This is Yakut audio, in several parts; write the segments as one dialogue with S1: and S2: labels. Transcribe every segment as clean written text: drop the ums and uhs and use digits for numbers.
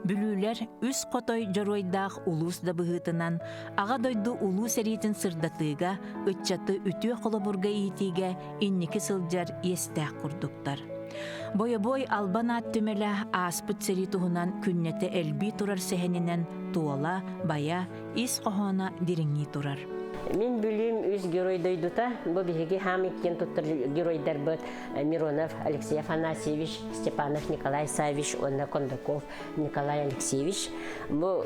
S1: Бүлүүлэр үс хотой дьоруойдаах улуус да быһыытынан Аҕа дойду улуу сэриитин сырдатыыга, ыччаты үтүө холобурга иитиигэ инники сылдьар иэстээх курдуктар. Бойобуой албан аат түмэлэ ааспыт сэрии туһунан күннэтэ элбии турар сэһэнинэн туола, бая, ис хоһооно дириҥии турар.
S2: Мин Бүлүүм үс герой дойдута. Бу биһиги хаам иккиэн туттар геройдарбыт Миронов Алексей Афанасьевич, Степанов Николай Савич уонна Кондаков Николай Алексеевич. Бу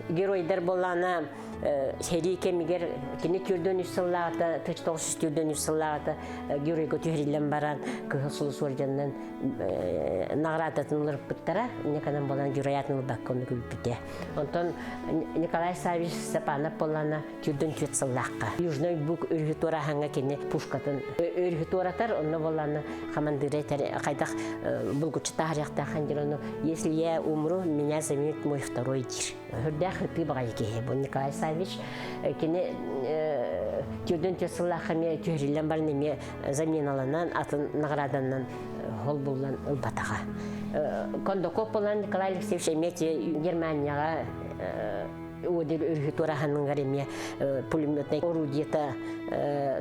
S2: геройдар буоллаана сэрии кэмигэр кини 43 сыллааҕыта 1943 сыллааҕыта геройга түһэриллэн баран Кыһыл Сулус орденынан наҕараадатын ылырыппыттара. Никанан буолан герой аатын ылбакка ону күлбүтэ. Онтон Николай Савич Степанов буоллаана 44 сыллаахха Южный Буг өрүһү туорааһыҥҥа кини пушкатын өрүһү туоратар, онно буоллаана хамандыыра этэр хайдах булгуччу таарыахтаахын диир ону если я умру, меня заменит мой второй диир. Үрдээх ытыы баҕайы киһи бу Николай Савич. Кини 44 сыллаахха эмиэ түһэриллэн баран эмиэ заменаланан атын награданан холбуллан ылбатаҕа. Кондаков буолан Николай Алексеевич эмиэ Германияҕа Одер өрүһү туораһаныгар эмиэ пулеметнай орудиета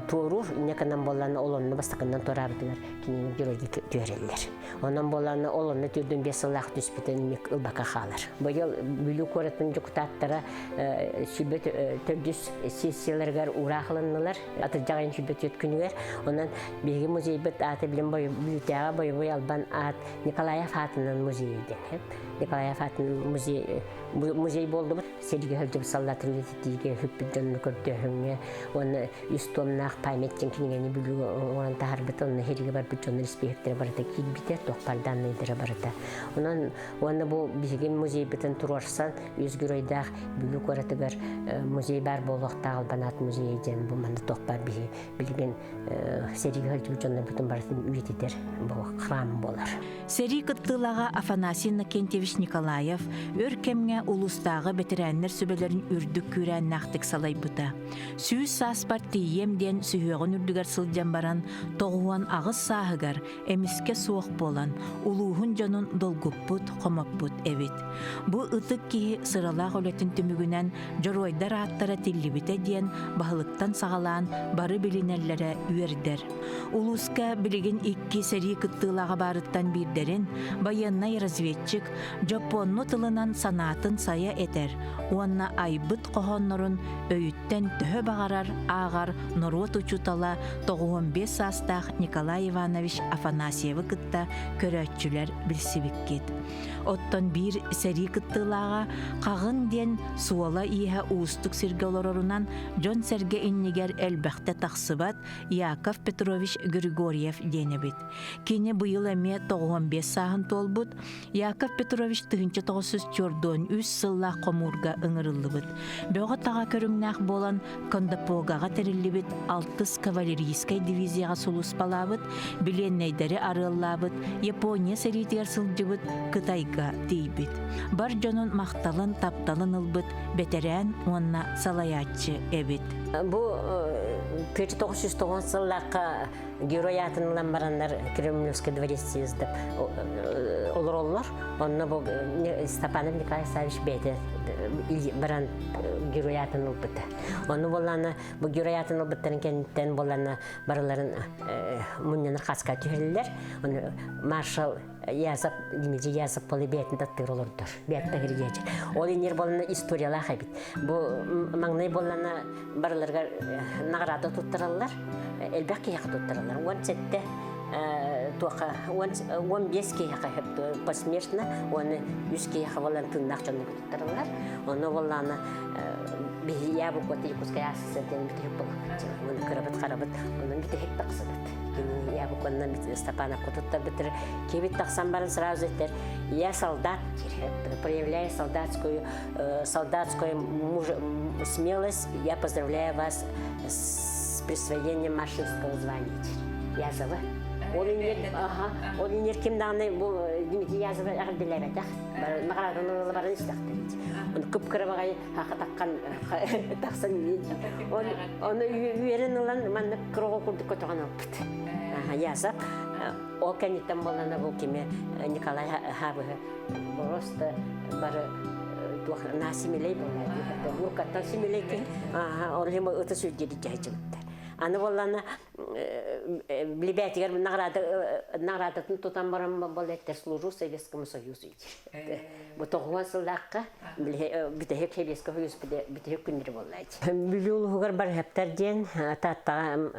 S2: туоруур иннеканан буоллан ол онно бастакынан туораабытыгар кинини геройга түһэрэллэр. Онон буолан ол онно түрдүн биэс сыллаах түспүтүн ылбака хаалар. Быйыл Бүлүү куоратын дьокутааттара сүбэ төрдүс сессияларыгар уураах ылыннылар. Атырдьах айын сүбэ күнүгэр. Онон биһиги музейбыт ааты билим Бүлүүтээҕи бойобуой албан аат Николаев аатынан музей диэн. Николаев аатынан музей музей буоллубут. Сиргэ сылдьыбыт саллаатын үйэтитиигэ сүппүт дьонну көрдөөһүҥҥэ уонна үс туомнаах память диэн кинигэни Бүлүүгэ оҥорон таһаарбыта. Онно сиргэ барбыт дьоннор испииһэктэрэ барыта киирбитэ, туох баар дааннайдара барыта. Онон уонна бу биһиги музейбытын туруорсан үс геройдаах Бүлүү куоратыгар музей баар буолуохтаах Албанаат музейа диэн бу манна туох баар биһи билигин сэриигэ сылдьыбыт дьоннорбутун барытын үйэтитэр бу храм буолар.
S1: Сэрии кыттыылааҕа Афанасий Иннокентьевич Николаев өр кэмҥэ улуустааҕы бэтэрээннэр сүбэлэрин үрдүк күүрээннээхтик салайбыта. 100 сааспар тиийиэм диэн сүһүөҕүн үрдүгэр сылдьан баран, 98 сааһыгар эмискэ суох буолан, улууһун дьонун долгуппут, хомоппут эбит. Бу ытык киһи сыралаах үлэтин түмүгүнэн дьоруойдар ааттара тиллибитэ диэн баһылыктан саҕалаан бары билинэллэрэ үөрдэр. Улууска билигин икки сэрии кыттыылааҕа баарыттан биирдэрин байыаннай разведчик дьоппуонну тылынан санаатын сайа этэр уонна айбыт хоһооннорун өйүттэн төһө баҕарар ааҕар норуот учуутала 95 саастаах Николай Иванович Афанасьевы кытта көрөөччүлэр билсибиккит. Оттон биир сэрии кыттыылааҕа Хаҕын диэн суола-ииһэ уустук сиргэ олорорунан дьон-сэргэ иннигэр элбэхтэ тахсыбат Яков Петрович Григорьев диэн эбит. Кини быйыл эмиэ 95 сааһын туолбут. Яков Петрович 1943 сыллаах хомуурга ыҥырыллыбыт. Бөҕө-таҕа көрүҥнээх буолан Кондопогаҕа тэриллибит алтыс кавалерийскай дивизияҕа сулууспалаабыт, билиэннэйдэри арыаллаабыт, Япония сэриитигэр сылдьыбыт, Кытайга тиийбит. Бар дьонун махталын, тапталын ылбыт бэтэрээн уонна салайааччы эбит.
S2: Бу 1909 сыллаахха герой аатын ылан бараннар Кремлевский дворец съездеп олороллор. Онно бу Степанов Николай Савич бэйэтэ баран герой аатын ылбыта. Ону буоллаана бу герой аатын ылбыттарын кэнниттэн буоллаана барыларын мунньанар хаска түһэриллэр. Ону маршал Язов Дмитрий Язов полы бэйэтин таттыыр олордор. Бэйэтин тагыр Ол иннир буоллана историялаах эбит. Бу маҥнай буоллана барыларыгар наҕараада туттараллар, элбэх киһиэхэ туттараллар. 17 туоха 15 киһиэхэ посмертно, уонна үс киһиэхэ буолан тыыннаах дьоннорго туттараллар. Онно буоллаана биһи я бу коты Якутская АССР диэн бүтэһик буоллахпыт. Уонна кырабыт харабыт, онон бүтэһик тахсыбыт. Кини я бу конна Степановка туттарбыттар. Кибит тахсан баран сразу этер, я солдат, проявляя солдатскую солдатскую смелость, я поздравляю вас с присвоением маршальского звания. Язова. Ол иннер, ага, ол иннер ким даҕаны бу Дмитрий Язова эҕэрдэлээбэтэх. Наҕарааданы баран истэхтэр. Оны кып-кыра баҕайы хаха таххан тахсан Оны үөрэн ылан маннык кыра курдук көтөҕөн алпыт. Язов. Ол кэнниттэн буоллана бу кими Николай Хабыһы просто Бары туох на симилей буолла дии. Буркаттан симилей киһи. Ол иһин ыты сүрдири дьаһайчыбыттар. Аны буоллана билибээтигэр награда наградатын тутан баран болеттер служу Советскому Союзу диир. Бу тоҕуон сыллаахха бүтэһик Советский Союз бүтэһик күннэри буолла. Бүлүү улууһугар Барыһаптар диэн Тааттаҕа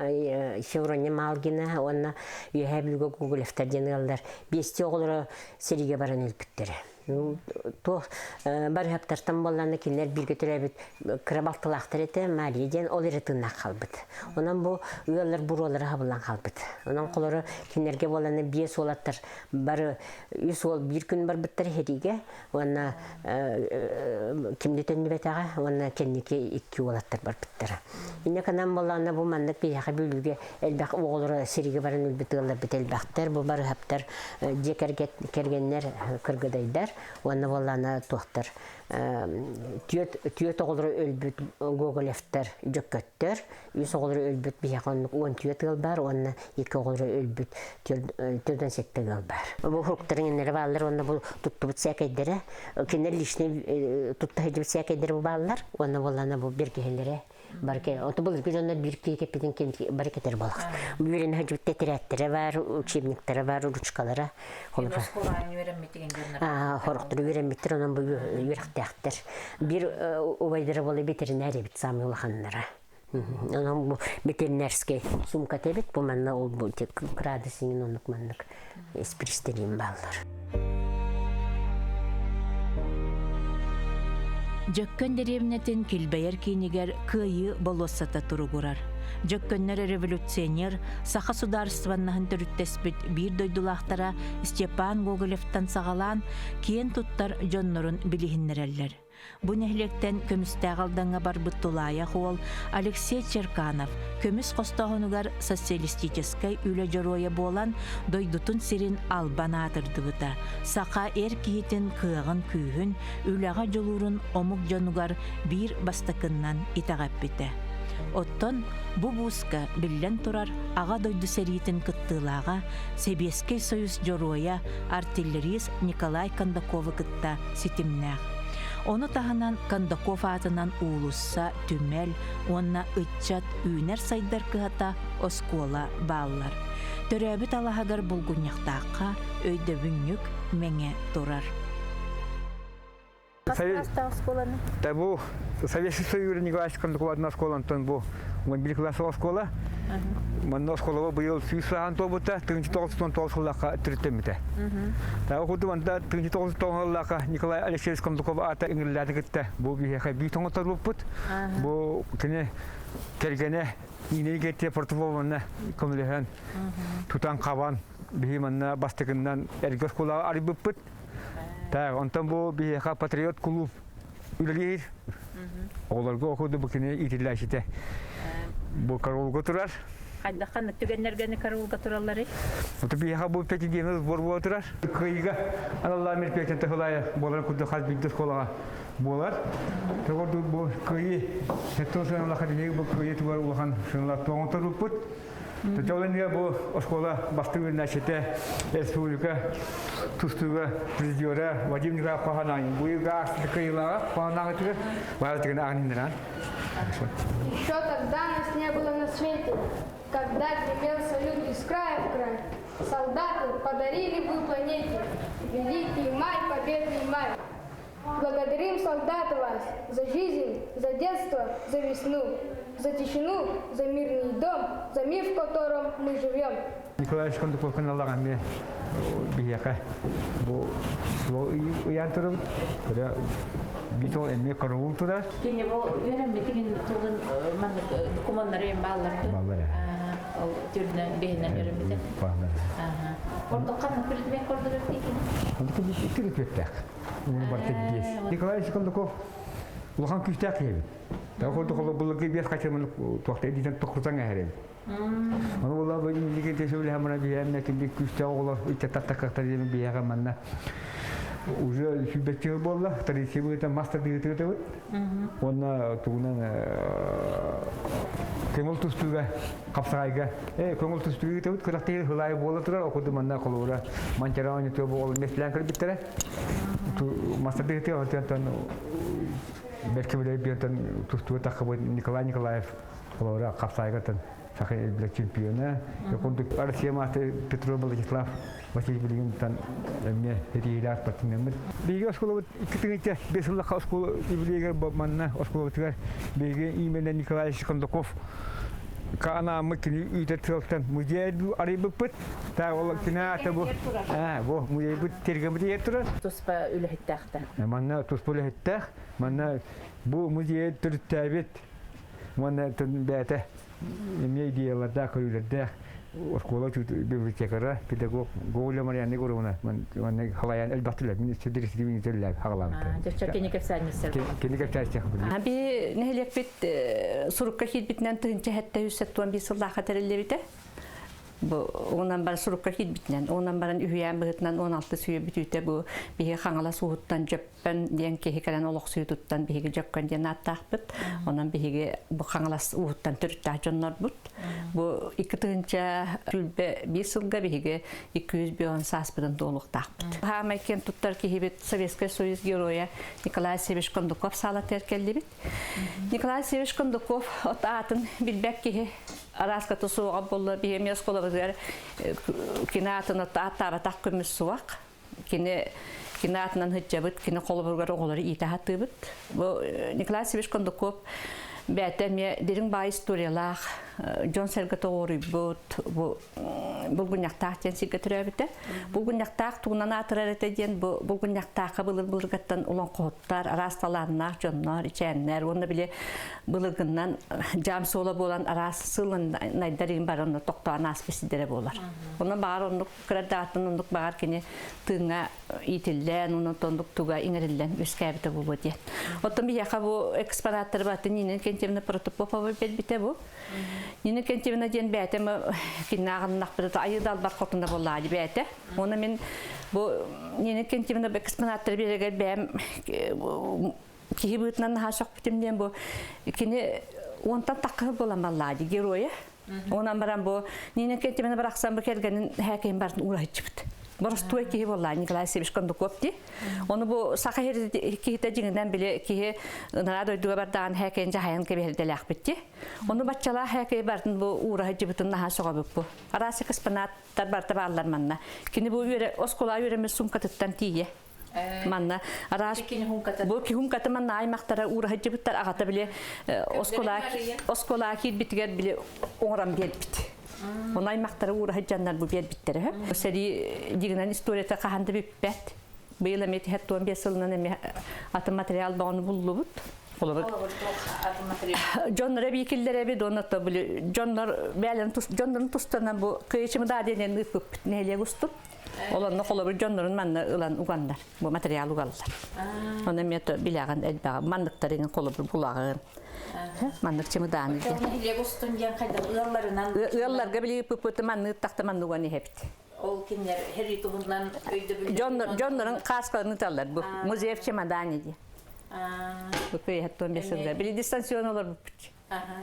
S2: Феврония Малгина уонна Үөһээ Бүлүүгэ Гоголевтар диэн ыаллар биэстии оҕолоро сэриигэ баран өлбүттэрэ. Туох Барыһаптартан буоллаҕына кинилэр бииргэ төрөөбүт кыра балтылаахтар этэ Мария диэн ол эрэ тыыннаах хаалбыт. Онон бу ыаллар буруолара хабыллан хаалбыт. Онон холоро кинилэргэ буоллаҕына биэс уолаттар бары үс уол биир күн барбыттар сэриигэ уонна ким да төннүбэтэҕэ уонна кэнники икки уолаттар барбыттара. Инньэ гынан буоллаҕына бу маннык биһиэхэ Бүлүүгэ элбэх оҕолоро сиригэ баран өлбүт ыалларбыт элбэхтэр. Бу барыһаптар дьиэ кэргэннэр кыргыдайдар уонна буоллаҕына туохтар түөрт оҕолоро өлбүт Гоголевтар дьөккөттөр, үс оҕолоро өлбүт биһиэхэ оннук 14 ыал баар уонна икки оҕолоро өлбүт 47 ыал баар. Бу хуруктарын иннэрэ бааллар уонна бу туттубут сээкэйдэрэ, кинилэр личный тутта сылдьыбыт сээкэйдэрэ бу бааллар уонна буоллаҕына бу бэргэһэлэрэ Барыке, ото былыргы дьоннор биир киһи кэппитин бары кетер буолах. Үөрэнэ сылдьыбыт тэтэрээттэрэ баар, учебниктара баар, ручкалара. Хорохтору үөрэммиттэр, онон бу үөрэхтээхтэр. Биир убайдара буола ветеринар эбит, самый улаханнара. Онон бу ветеринарскай сумка эбит, бу манна ол бу градус иҥин оннук маннык испиристэрин бааллар.
S1: Дьөккөн дэриэбинэтин килбэйэр киинигэр Кыайыы болуоссата туругурар. Дьөккөннөр революционер, саха судаарыстыбаннаһын төрүттэспит биир дойдулаахтара Степан Гоголевтан саҕалаан киэн туттар дьоннорун билиһиннэрэллэр. Бу нэһилиэктэн көмүстээх Алдаҥҥа барбыт тулаайах уол Алексей Черканов көмүс хостооһунугар социалистическай үлэ дьоруойа буолан дойдутун сирин албан аатырдыбыта, саха эр киһитин кыаҕын-күүһүн, үлэҕэ дьулуурун омук дьонугар биир бастакыннан итэҕэппитэ. Оттон бу бууска, биллэн турар, Аҕа дойду сэриитин кыттыылааҕа, Сэбиэскэй Союз дьоруойа, артиллерист Николай Кондаковы кытта ситимнээх. Ону таһынан Кондаков аатынан уулусса, түмэл уонна ыччат үүнэр-сайдар кыһата оскуола бааллар. Төрөөбүт алаһагар Булгунньахтаахха өйдөбүнньүк мэҥэ турар.
S3: Оскуоланы?
S4: Бу Советский Союз Николаевич Кондаков оскуолантан бу 11 класс оскуола. Манна оскуолаба быйыл сүүс сааһын туолбута, 1999 сыллаахха төрүттэммитэ. Тағы курдук манта 1999 сыллаахха Николай Алексеевич Кондаков аата ыҥырылааты кытта бу биһиэхэ биир тоҥотторбуппут. Бу кини кэргэнэ Нина Никития Портуфовна көмөлөһөн тутан хабан биһи манна бастакыннан эргэ оскуолаҕа арыйбыппыт. Так, онтон бу биһиэхэ патриот кулууп үлэлиир. Оҕолорго окуду бу кини иитиллээччитэ. Бу караулга турар.
S3: Хайдах ханнык түгэннэргэни караулга туралларый?
S4: Ото биһиэхэ бу пятидневный сбор буола турар. Кыайыыга аналлаах мероприятие тахылаайа буоларын курдук хас биирдии оскуолаҕа буолар. Тоҕо бу кыайыы сэттэ сыаналаах бу кыайыы тугар улахан сыаналаах тоҥоторбуппут. Төтөлөнүө бу оскуола бастыҥ үөрэнээччитэ республика тустууга призера Вадим Николаев Хоханаин быйылга кыайыылааҕа Хоханаҕытыгар баартыгын ааҕыннаран.
S5: Еще тогда нас не было на свете, когда гремел салют из края в край. Солдаты подарили вы планете великий май, победный май. Благодарим, солдаты, вас за жизнь, за детство, за весну, за тишину, за мирный дом, за мир, в котором мы живем.
S4: Николай Кондуков каналлаҕа эмиэ биһиэхэ бу ыйаан турабыт. Битол эмиэ караул турар.
S3: Кини бу үөрэммитигин тугун маннык докуманнары эм бааллар
S4: Бааллар.
S3: Ол түрүнэн бэһинэн үөрэммитэ.
S4: Бааллар.
S3: Ордук ханнык предмет көрдөрөр тиикин?
S4: Онтук икки предметтээх. Барыта биэс. Николай Кондуков улахан күүстээх киһи эбит. Таҕа курдук ол былыргы биэс хачымын туохта идитен тохтутан эһэр эбит. Ону була бу инники төсөбүлэһэ мына биһэм кинди күүстээх оҕолор ыччаттар диэн биһэҕэ манна уже сүүбэччи буолла традиция быыта мас тардыытыгытыбыт уонна тугунан көҥүл тустууга хапсаҕайга көҥүл тустууга ыытабыт күрэхтэһии хылаайы буола турар окуду манна холобура манчара оонньотуо буолан бэслээн көрбүттэрэ. Мастардыгытыга отон бэркэ билэр тустууга таххыбыт Николай Николаев олора хапсаайгаттан саха чемпиона. Курдук Россия мастер Петров Владислав Васильевич билигин эмиэ ситиһиилээх спортсмеммит. Биһиги оскуолабыт икки тыһыынча биэс сыллаахха оскуола юбилейыгар манна оскуолабытыгар биһиги именно Николай Кондаков анааммыт кини үүтэр сыалтан музей арыйбыппыт. Та ол кини аата бу бу музейбыт тергеммит иһэр турар.
S3: Туспа үлэһиттээхтэр.
S4: Манна туспа үлэһиттээх. Манна бу музей төрүттээбит уонна бэйэтэ эмиэ идеялардаах, көрүүлэрдээх оскуола библиотекара, педагог Гоголя Марианна Егоровна манна халайан элбэхтилэр. Мин сидирисидибин төлләп хагалаабыта.
S3: Дьоччо кини кэпсээнньиссэр.
S4: Кини кэпсээнньиссэр.
S6: Би нэһилиэкпит сурукка киирбитинэн тыһынча хэтте үс туон биир сыллаахха тэриллибитэ. Бу онон бар сурукка киирбитинэн, онон баран үһүйээн быһытынан 16 сүйэ бүтүүтэ бу биһи Хаҥалас ууһуттан Дьөппөн диэн киһи кэлэн олохсуйутуттан биһиги Дьөккөн диэн ааттаахпыт. Онон биһиги бу Хаҥалас ууһуттан төрүттээх дьоннорбут. Бу 2 тыһыынча сүүрбэ биир сылга биһиги 250 сааспытын туолуохтаахпыт. Хаамай киэн туттар киһибит Советскай Союз геройа Николай Севич Кондуков саалатыгар кэллибит. Николай Севич Кондуков от аатын билбэт киһи арааската суоҕа буолла биһиэми оскуолабытыгар кини аатын ааттаабатах көмүс суох. Кини кини аатынан сылдьабыт, кини холобуругар оҕолору иитэ сатыыбыт. Бу Николай Севич Кондуков бэйэтэ эмиэ дириҥ баай историялаах, дьон-сэргэ тоҕуоруйбут, бу Булгунньахтаах диэн сиргэ төрөөбүтэ. Булгунньахтаах тугунан аатырар этэ диэн бу Булгунньахтаахха былыр-былыргаттан олоҥхоһуттар, араас талааннаах дьоннор, ичээннэр уонна били былыргыннан дьаам суола буолан араас сыылынайдар иин баран тохтоон ааспыт сирдэрэ буолар. Онон баҕар оннук кырадаатын оннук баҕар кини тыыҥҥа иитиллэн, онон оннук туга иҥэриллэн үөскээбитэ буолуо диэн. Оттон биһиэхэ бу экспонаттары батын Нина Кентьевна Протопопова бэлбитэ бу. Нина Кентьевна диэн бэйэтэ киннааҕыннахпыта айыы далбар хотуна буоллаҕа бэйэтэ. Уонна мин бу Нина Кентьевна экспонаттары биэрэгэр бэйэм киһи быһыытынан наһаа сөхпүтүм диэн бу кини уонтан таххы буолан баллаа геройа. Онон баран бу Нина Кентьевна барахсан бу кэргэнин хээкин барын уурайчыбыт. Боростуой киһи буолла Николай Севич Кондуков ди. Ону бу саха киһитэ дьиҥинэн били киһи ынараа дойдуга бардаан хээкин жаһайан кэбиһэрдэлээхпит ди. Ону баччалаах хээкэй бартын бу уураһы дьыбытын наһаа сөҕөбүт бу. Араас экспонаттар барта бааллар манна. Кини бу үөрэ оскуола үөрэммит суумкатыттан тиийэ. Манна араас бу киһумкаты манна аймактара уураһыдьыбыттар аҕата били оскуола оскуола киирбитигэр били оҥорон биэрбит. Оны аймактара уураһыдьаннар бу биэрбиттэрэ. Сэрии дигинэн историята хаһан да бүппэт. Быйыл эмиэ тиһэр туон биэс сылынан эмиэ атын материал баҕаны буллубут. Дьоннор эби киллэрэби донато били дьоннор бээлен тус дьоннорун тустанан бу кыйычымыда диэн ыыппыппыт нэһилиэк устун. Ол онно холобур дьоннорун манна ылан уганнар, бу материал угаллар. Оны эмиэ билэҕин элбэҕи манныктарын холобур булаҕын. Маннык чымыдааны диэн.
S3: Нэһилиэк устун диэн хайдах ыалларынан
S6: Ыалларга били ыыппыппыты манны тахта манны уган иһэбит.
S3: Ол кинилэр хери туһунан өйдөбүл
S6: Дьоннор дьоннорун кааскаларын ыталлар бу. Музей в чемодане диye. Бу көйһэттон бесылга. Били дистанцион олорбуппут.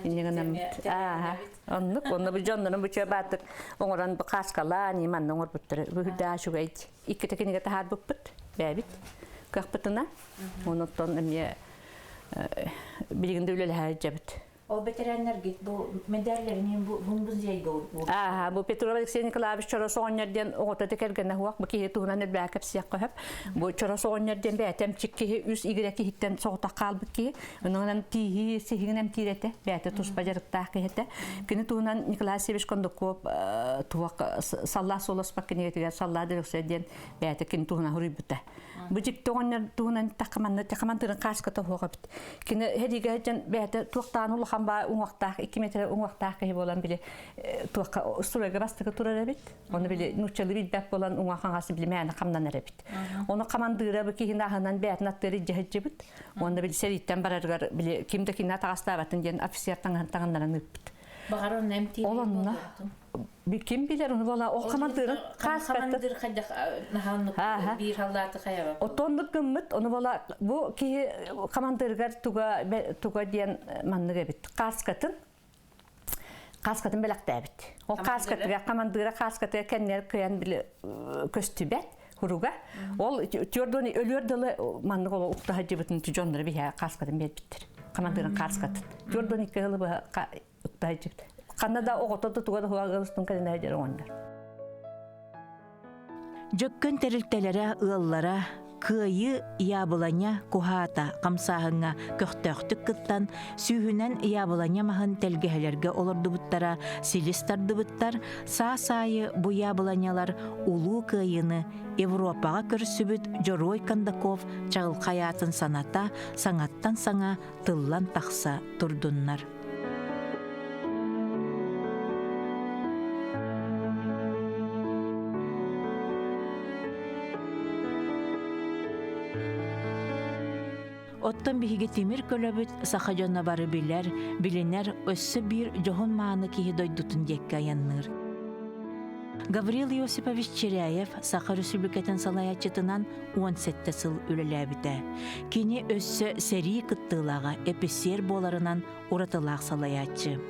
S6: Иннигэнэммит. Ааха. Оннук. Онно бу дьоннорун бу баатык оҥорон бу кааскалаан манна оҥорбуттар. Бу үрдээ үчүгэй. Иккитэ кинигэ таһаарбыппыт. Бэбит. Кыахпытына. Онуттан эмиэ билигин да үлэлэһэ дьэбит.
S3: Ол бэтэрээннэргит бу медаллэрин бу музейга
S6: Ааха, бу Петров Алексей Николаевич Чорос оҕонньор диэн оҕото кэргэнэ хуох бу киһи туһунан элбэҕи кэпсиэххэ сөп. Бу Чорос оҕонньор диэн бэйэтэ эмчик киһи үс игирэ киһиттэн соҕотох хаалбыт киһи. Онон тииһи сиһигин эмтиир этэ, бэйэтэ туспа дьарыктаах киһи этэ. Кини туһунан Николай Васильевич Кондуков туох Саллаа суоласпак кинигэтигэр Саллаа Дөлөксөй диэн бэйэтэ кини туһунан суруйбута. Бу дьикти оҕонньор туһунан тахаманна тахамантырын хааската суох эбит. Кини хэриигэ сылдьан бэйэтэ туохтаан улахан баа уҥуохтаах, 2 метр уҥуохтаах киһи буолан били туохха стройга бастакы турар эбит. Оны били нууччалыы билбэт буолан уҥа хаҥас били мээнэ хамнанар эбит. Оны хамандыыра бу киһини аһынан бэйэтин аттыыр илдьэ сылдьыбыт. Уонна били сэрииттэн барарыгар били ким да кинини атаҕастаабатын диэн офицер таҥаһын таҥыннаран ыыппыт.
S3: Баҕар онно эмтиир
S6: Ол онно ким билэр ону буола ол хамандыырын
S3: хамандыр хайдах наһааннык биир халлааты хайаба.
S6: Отоннук гыммыт ону буола бу киһи хамандырыгар туга туга диэн маннык эбит. Кааскатын кааскатын бэлэхтээбит. Ол кааскатыгар хамандыыра кааскатыгар кэннигэр кыайан били көстүбэт. Хуруга. Ол түөрдуон өлүөр дылы маннык ол укта сылдьыбытын дьоннору биһэ кааскатын биэрбиттэр. Командирын кааскатын. 42 сылы быһа укта сылдьыбыт. Ханна да оҕото да туга да хуагалыстын кэлин сылдьар оҕонньор.
S1: Дьөккөн тэрилтэлэрэ, ыаллара Кыайыы яблоня куһаата хамсааһыҥҥа көхтөөхтүк кыттан, сүүһүнэн яблоня маһын тэлгэһэлэргэ олордубуттара, силис тардыбыттар, саас аайы бу яблонялар Улуу Кыайыыны Европаҕа көрсүбүт Дьоруой Кондаков чаҕылхай аатын саната саҥаттан саҥа тыллан тахса турдуннар. Оттон биһиги тимир көлөбүт саха дьоно бары билэр, билинэр өссө биир дьоһун мааны киһи дойдутун диэкки айанныыр. Гаврил Иосипович Чиряев Саха Өрөспүүбүлүкэтин салайааччытынан 17 сыл үлэлээбитэ. Кини өссө сэрии кыттыылааҕа эписиэр буоларынан уратылаах салайааччы.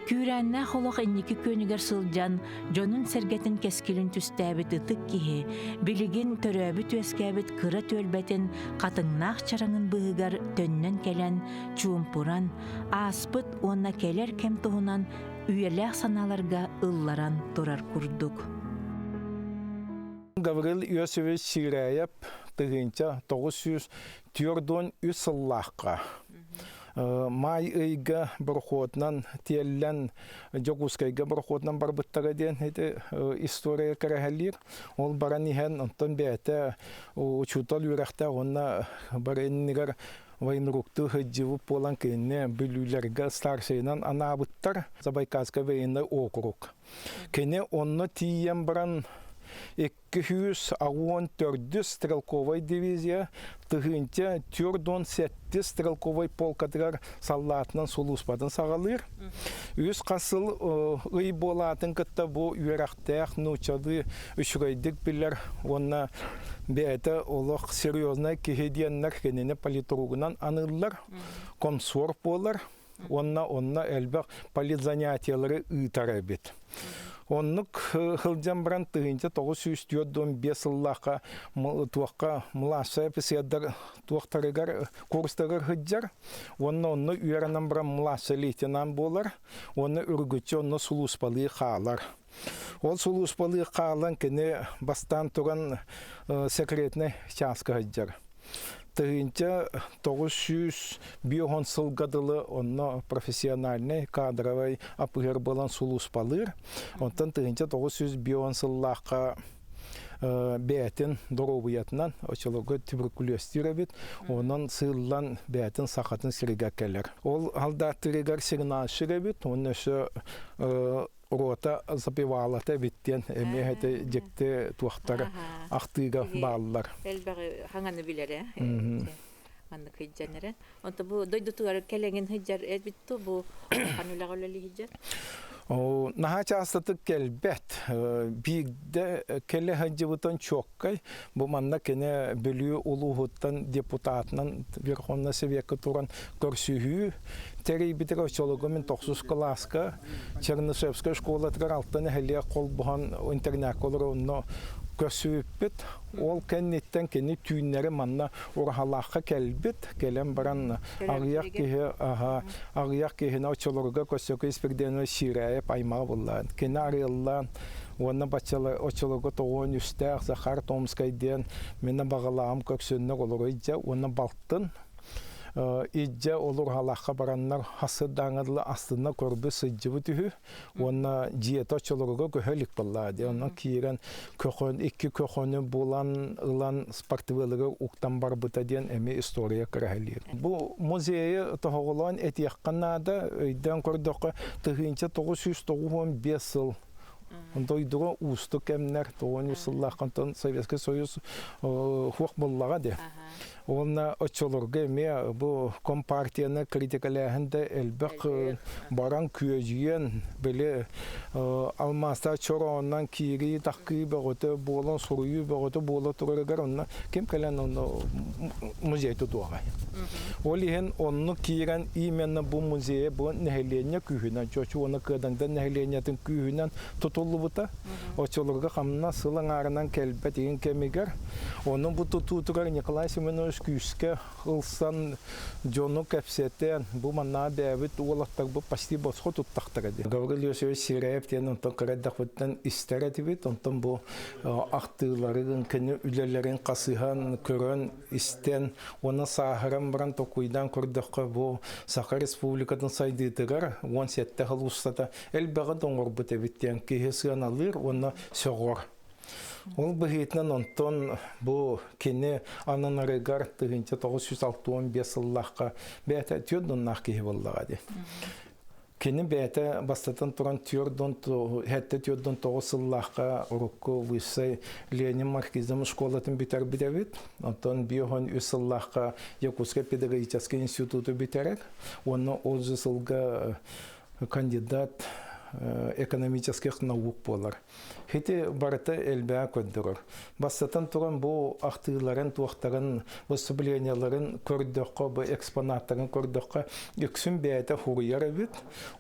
S1: Күүрээннээх олох инники күөнүгэр сылдьан, дьонун-сэргэтин кэскилин түстээбит ытык киһи билигин төрөөбүт-үөскээбит кыра түөлбэтин хатыҥнаах чараҥын быыһыгар төннөн кэлэн, чуумпуран, ааспыт уонна кэлэр кэм туһунан үйэлээх санааларга ылларан турар курдук.
S7: Гаврил Иосифович Сиирээйэп 1943 сыллаахха маай ыйга борохуотунан тиэллэн Дьокуускайга борохуотунан барбыттара диэн ити история кэрэһэлиир. Ол баран иһэн онтон бэйэтэ учуутал үөрэхтээх уонна бары иннигэр военруктуу сылдьыбыт буолан кинини Бүлүүлэргэ старшайынан анаабыттар Забайкальскай военный округ. Кини онно тиийэн баран 214 стрелковай дивизия 1047 стрелковай полкатыгар саллаатынан сулууспатын саҕалыыр. Үс хас сыл ый буолаатын кытта бу үөрэхтээх нууччалыы үчүгэйдик билэр уонна бэйэтэ олох серьезный киһи диэннэр кинини политругунан аныыллар, комсорг буолар уонна онно элбэх политзанятиелары ыытар эбит. Оннук сылдьан баран 1945 сыллаахха туохха младшай офицердар туохтарыгар курстарыгар сылдьар уонна онно үөрэнэн баран младшай лейтенант буолар уонна үргүччү онно сулууспалыы хаалар. Ол сулууспалыы хаалан кини бастаан туран секретнэй чааска сылдьар. 1950 сылга дылы онно профессиональнай кадровай апыһыр буолан сулууспалыыр. Онтон 1950 сыллаахха бэйэтин доруобуйатынан очолорго туберкулезтиир эбит. Онон сыыллан бэйэтин сахатын сиригэр кэлэр. Ол алдааттырыгар сигналщик эбит. Онно өссө рота запевалата эбит диэн эмиэ эти дьикти туохтар ахтыыга бааллар.
S3: Элбэҕи хаҥаны билэрэ. Маннык сылдьан эрэн. Онто бу дойдутугар кэлэҥин сылдьар эбит ту бу улахан үлэҕэ үлэлии сылдьар.
S7: Наһаа чаастатык кэлбэт. Биирдэ кэлэ сылдьыбытын чуоккай. Бу манна кини Бүлүү улууһуттан депутатынан Верховный Советка туран көрсүһүү тэрийбитигэр оччолорго мин тохсус кылааска Чернышевскай школатыгар алта нэһилиэк холбоһон интернакка олорор онно көрсүбүппүт. Ол кэнниттэн кини түүннэри манна Ураһалаахха кэлбит. Кэлэн баран аҕыйах киһи аҕыйах киһини оччолорго Көссөкө Испирдиэнович Сиирээйэп аймаҕа буллаан. Кини арыаллаан уонна баччала оччолорго тоҕуон үстээх Захар Томскай диэн мин баҕалааҕым көксүннүк олоро илдьэ уонна балтын Илдьэ олуруһалаахха бараннар хасырдааҥҥа дылы астына көрбүт сылдьыбыт үһү уонна дьиэтэ оччолорго көһө илик буоллаҕа дии. Онон киирэн көхөн икки көхөнү булан ылан спортивалыгар уктан барбыта диэн эмиэ история кэрэһэлиир. Бу музейы тоһоҕолоон этиэххэ наада, өйдөөн көрдөххө 1995 сыл дойдуга уустук кэмнэр 93 сыллаахтан Советский Союз хуох буллаҕа дии. Уонна оччолорго эмиэ бу компартияны критикалээһин да элбэх баран күөдьүйэн, били алмаастаах чорооннон киирии тахкыы бөҕөтө буолан суруйуу бөҕөтө буола турарыгар онно ким кэлэн онно музей тутуоҕай. Ол иһин оннук киирэн именно бу музейы бу нэһилиэнньэ күүһүнэн, Чочу уонна Кыадаҥда нэһилиэнньэтин күүһүнэн тутуллубут. тутуллубута. Оччолорго хамнас сыл аҥаарынан кэлбэт игин кэмигэр. Онон бу тутуутугар Николай Семенович күүскэ ылсан дьону кэпсэтэн, бу манна бэйэбит уолаттарбыт почти босхо туттахтара дии. Гаврил Иосифович Сирэев диэн онтон кыра эрдэхпиттэн истэр этибит. Онтон бу ахтыыларын, кини үлэлэрин хасыһан, көрөн, истэн уонна сааһыран баран токуйдаан көрдөххө бу Саха Республикатын сайдыытыгар 17 сыл устата элбэҕи да оҥорбут эбит диэн киһи сыаналыыр уонна сөҕөр. Ол быһыытынан онтон бу кини ананарыгар 1965 сыллаахха бэйэтэ түөрт доннаах киһи буоллаҕа дии. Кини бэйэтэ бастатан туран 7-49 сыллаахха урукку высшай Ленин маркизм школатын бүтэрбит эбит. Оттон 53 сыллаахха Якутскай педагогическай институту бүтэрэр. Уонна ол же сылга кандидат экономических наук буолар. Ити барыта элбэҕи көрдөрөр. Бастатан туран бу ахтыыларын, туохтарын, выступленияларын көрдөххө, бу экспонаттарын көрдөххө, үксүн бэйэтэ хуруйар эбит.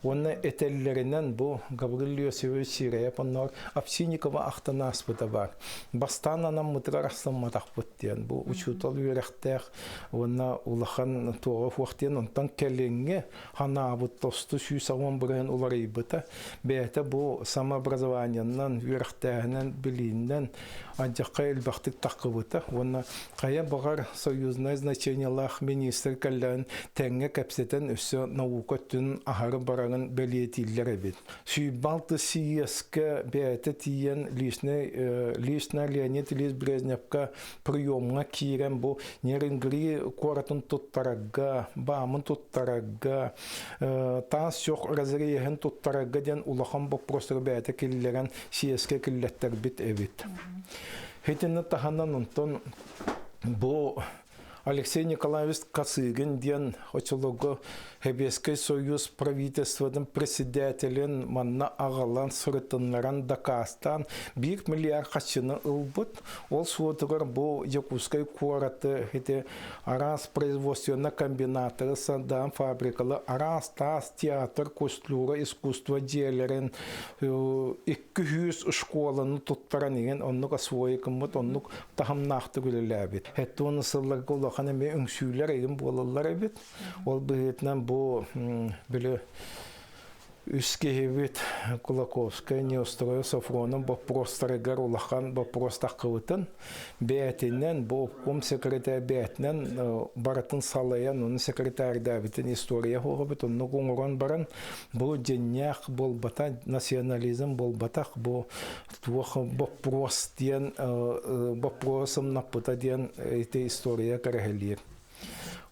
S7: Уонна этэллэринэн бу Гаврил Иосифович Сирэйэп онноор Овсинникова ахтан ааспыта баар. Бастаан анаммытыгар ахсымматахпыт диэн. Бу учуутал үөрэхтээх уонна улахан туоҕа суох диэн онтон кэлиҥҥи ханаабыт тосту 110 бырыһын уларыйбыта. Бэйэтэ бу самообразованиенан, үөрэхтээһинэн, билииннэн адьахха элбэхтик таххыбыта уонна хайа баҕар союзнай значениелаах министр кэллээн тэҥҥэ кэпсэтэн өссө наука өттүн аһары барарын бэлиэтииллэр эбит. Сүүрбалты съезкэ бэйэтэ тиийэн личный, лично Леонид Ильич Брежневка приемҥа киирэн бу Нерюнгри куоратын туттарарга, баамын туттарарга, таас чох разреһын туттарарга диэн улахан боппуруостары бэйэтэ киллэрэн съезкэ киллэттэрбит эбит. Итинни таһынан онтон бу Алексей Николаевич Косыгин диэн очолорго Сэбиэскэй Союз правительствотын председателин манна аҕалан сырытыннаран дакаастаан 1 миллиард харчыны ылбыт. Ол суотугар бу Якутскай куораты ити араас производственный комбинаттары садаан фабрикалы араас таас театр, культура, искусство дьиэлэрин 200 школаны туттаран иҥэн оннук освоекыммыт оннук таһымнаахтык үлэлээбит. Хэттуон сылларга улахан эмиэ үҥсүүлэр игин буолаллар эбит. Ол быһыытынан бу били үс киһибит Кулаковскай, Неустроев, Софронов боппуруостарыгар улахан боппуруос таххыбытын бэйэтинэн бу обком секретарь бэйэтинэн барытын салайан ону секретарьдаабытын история хуоҕабыт оннук оҥорон баран бу дьиннээх буолбата национализм буолбатах бу туох боппуруос диэн боппуруос сымнаппыта диэн ити история кэрэһэлиир.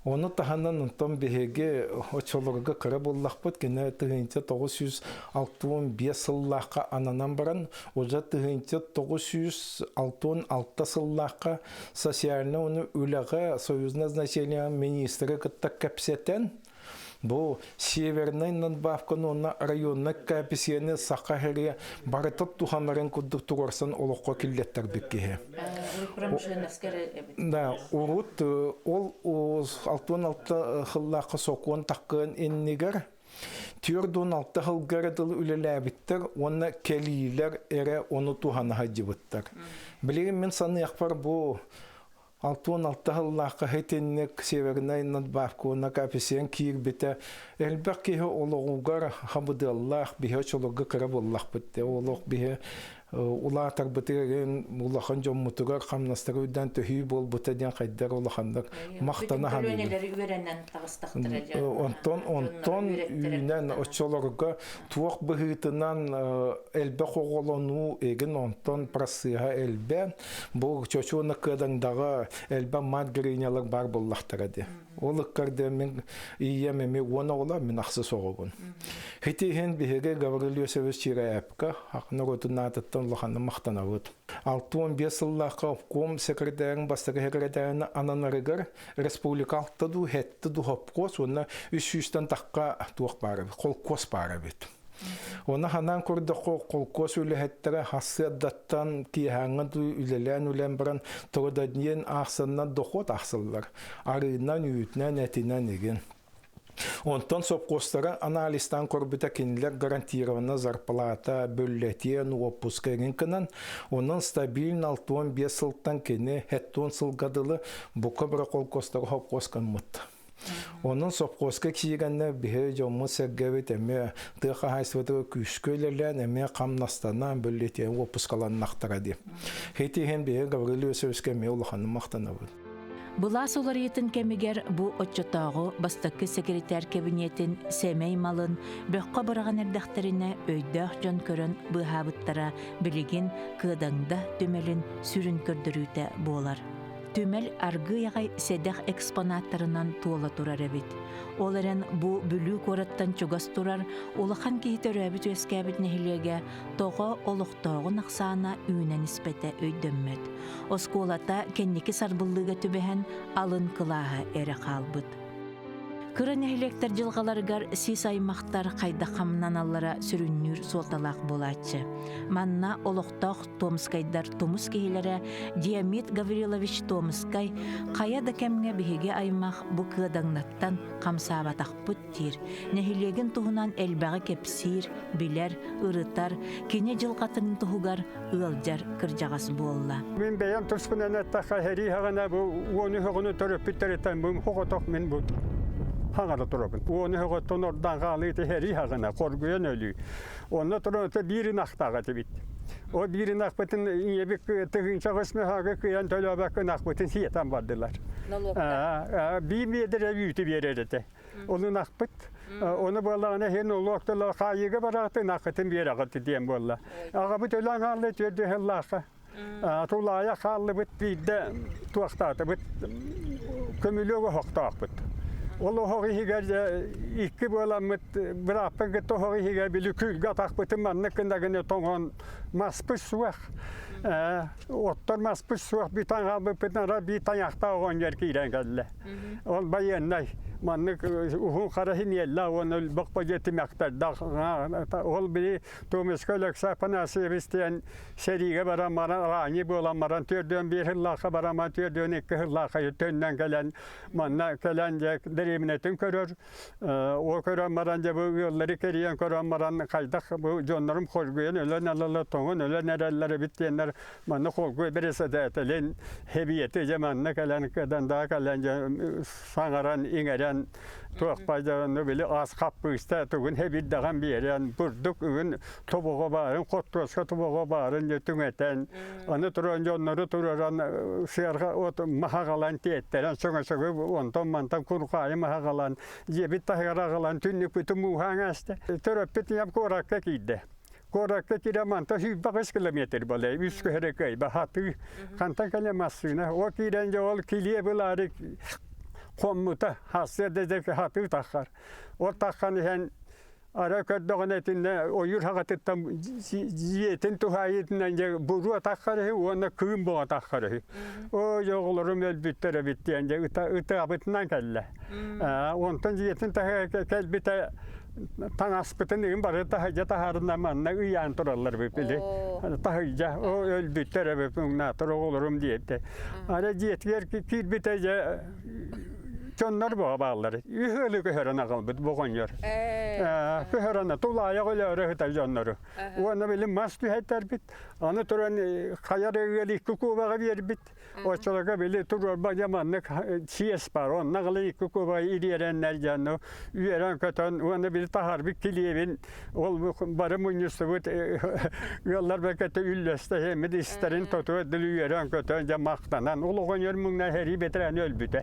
S7: Ону таһынан онтон биһиги оччолорго кыра буоллахпыт кини 1965 сыллаахха ананан баран уже 1966 сыллаахха социальнай уонна үлэҕэ союзное назначение министры кытта кэпсэтэн бу севернай надбавканы уонна районнай коэффициени саха сири барыта туханарын курдук туруорсан олоххо киллэттэрбит киһи. Да, урут ол 66 сыллаахха сокуон таккыан иннигэр 46 сылга дылы үлэлээбиттэр уонна кэлиилэр эрэ ону туһана сылдьыбыттар. Билигин мин саныахпар бу 66 сыллаахха итинник Севернай надбавка уонна коэффициент киирбитэ элбэх киһи олоҕугар хабыдыаллаах биһи очолорго кыра буоллахпыт олох биһи улаатарбытыгар улахан дьоммутугар хамнастары үрдээн төһүү буолбута диэн хайдар улаханнык махтана
S3: саныыбын.
S7: Онтон онтон үүнэн оччолорго туох быһыытынан элбэх оҕолонуу эгин онтон просыһа элбээн бу чочуона кыадаҥдаҕа элбэх мат грынялар баар буоллахтара дии. Ол ыккарда мин ийэм эми уон оҕолор мин ахсыс оҕобун. Ити иһин биһиги Гаврил Иосифович Чирээпкэ норуотун аатыттан улаханнык махтанабыт. 65 сыллаахха обком секретарын бастакы секретарын ананарыгар республика алта дуу, хетте дуу хопкуос уонна 300-тан тахха туох баар эбит, холкуос баар эбит. Оны ханаан көрдөххө холкуос үлэһиттэрэ хассыардаттан киэһээҥҥэ дуу үлэлээн үлээн баран трудоднен аахсаннан дохуот аахсаллар. Арыынан, үүтүнэн, этинэн игин. Онтон сопхуостара анализтаан көрбүтэ кинилэр гарантированно зарплата бөллэтиэн уоппуска эҥин гынан, онон стабильно 65 сылтан кини 70 сылга дылы бука бары холкуостары хопхуос гыммыт. Онон сопхуоска киирэннэр биһи дьоммут-сэргэбит эмиэ тыа хаһаайыстыбатыгар күүскэ үлэлээн, эмиэ хамнастанан, бөллэтиэн уоппускаланнахтара дии. Ити иһин биһи Гаврил Иосифовичка эмиэ улаханнык махтанабыт.
S1: Былаас уларыйыытын кэмигэр бу оччотооҕу бастакы сэкиритээр кэбиниэтин сэмэй малын бөххө быраҕан эрдэхтэринэ өйдөөх дьон көрөн быыһаабыттара билигин Кыадаҥда түмэлин сүрүн көрдөрүүтэ буолар. Түмэл аргыый аҕай сэдэх экспонаттарынан туола турар эбит. Ол эрэн бу Бүлүү куораттан чугас турар улахан киһи төрөөбүт-үөскээбит нэһилиэгэ тоҕо олохтооҕун ахсаана үүнэн испэтэ өйдөммөт. Оскуолата кэнники сарбыллыыга түбэһэн алын кылааһа эрэ хаалбыт. Кыра нэһилиэктэр дьылҕаларыгар сис аймахтар хайдах хамнаналлара сүрүннүүр суолталаах буолааччы. Манна олохтоох Томскайдар тумус киһилэрэ Диамид Гаврилович Томскай хайа да кэмҥэ биһиги аймах бу кыадаҥнаттан хамсаабатахпыт диир, нэһилиэгин туһунан элбэҕи кэпсиир, билэр, ырытар, кини дьылҕатын туһугар ыалдьар кырдьаҕас буолла.
S8: Мин бэйэм туспунан эттэххэ, сэрии саҕана бу уону өҕүнү төрөппүттэриттэн бу соҕотох мин бу хаҥара турабын. Уону өҕөттөн ордон хаалыыта сэрии саҕана хоргуйан өлүү. Онно туран биир ынахтаах этибит. Ол биир ынахпытын ийэбит тыһыынча восьмиһаага кыйан төлөөбөккө ынахпытын сиэтэн бардылар. Биир биэдэрэ үүтү биэрэр этэ. Ол ынахпыт. Ону буоллаҕына иһин улуокталар хаайыыга бараҕыт ынаххытын биэрэҕит диэн буолла. Аҕабыт өлөн хаалла түөрт сыллаахха. Тулаайах хааллыбыт биирдэ туохтаатыбыт көмүлүөк оһохтоохпут. Ол оһох иһигэр икки буоламмыт бырааппын кытта оһох иһигэр били күлгэ атахпытын маннык гына гына тоҥон маспыт суох. Оттон маспыт суох бүтэн хаалбыппытын ара биир тайахтаах оҕонньор киирэн кэллэ. Ол байыаннай маннык уһун хара синиэллээх уонна өлбөх тимэхтэрдээх ол били Томиска Алексей Афанасьевич диэн сэриигэ баран баран араанньы буолан баран 45 сыллаахха баран 42 сыллаахха төннөн кэлэн манна кэлэн дьэ дэриэбинэтин көрөр ол көрөн баран дьэ бу ыаллары кэрийэн көрөн баран хайдах бу дьоннорум хоргуйан өлөн алалар тоҥон өлөн эрэллэр эбит диэннэр манна холгуй председателин хэбиэти дьэ манна кэлэн кыдандаа кэлэн дьэ саҥаран иҥэрэн туох баайдараны били ас хаппыыста тугун хэбирдэҕэн биэрэн бурдук үгүн тобоҕо баарын хортуоска тобоҕо баарын дьэ түҥэтэн аны туран дьоннору тураран сыарҕа от маһаҕалан тиэттэрэн сөҥө-сөҥө онтон мантан курҕаайы маһаҕалан дьиэбит таһыгар аҕалан түннүкпүтүн мууһаан ааста төрөппүт ийэм куоракка киирдэ Куоракка киирэн мантан 28 километр буолла, үс көһөрө кыайба хатыы. Хантан кэлэ массыына. Ол киирэн дьэ ол килиэ былаары хоммута, хассыа да хатыы таххар. Ол таххан иһэн ара көрдөҕүнэ итиннэ ойуур хаҕатыттан дьиэтин туһаайыытынан дьэ буруо таххар үһү уонна кыым боҕо таххар үһү. Ой оҕолорум өлбүттэр эбит диэн дьэ ытаабытынан кэллэ. Онтон дьиэтин таһыгар кэлбитэ таҥаспытын ыгын бары таһырдьа таһаарына манна ыйаан тураллар били таһырдьа өлбүттэр эбит уҥнаатар оҕолорум диэбитэ ара дьиэтигэр киирбитэ дьэ дьоннор боҕо бааллар үһ ыалы көһөрөн аҕалбыт боҕонньор көһөрөн тулаайах өлөөрө сытар дьоннору уонна били мас түһэттэрбит аны туран хайар ыал икки кубаҕа биэрбит Оччолорго били туруорба дьэ маннык сиэс бар, онно аҕалы икки кубай ириэрэннэр дьону үөрэн-көтөн уонна били таһаарбыт килиэбин ол бары мунньустубут ыаллар бэкэтэ үллэстэ эмит истэрин тотуо дылы үөрэн-көтөн дьэ махтанан ол оҕонньор муҥна сэрии бэтэрээнэ өлбүтэ.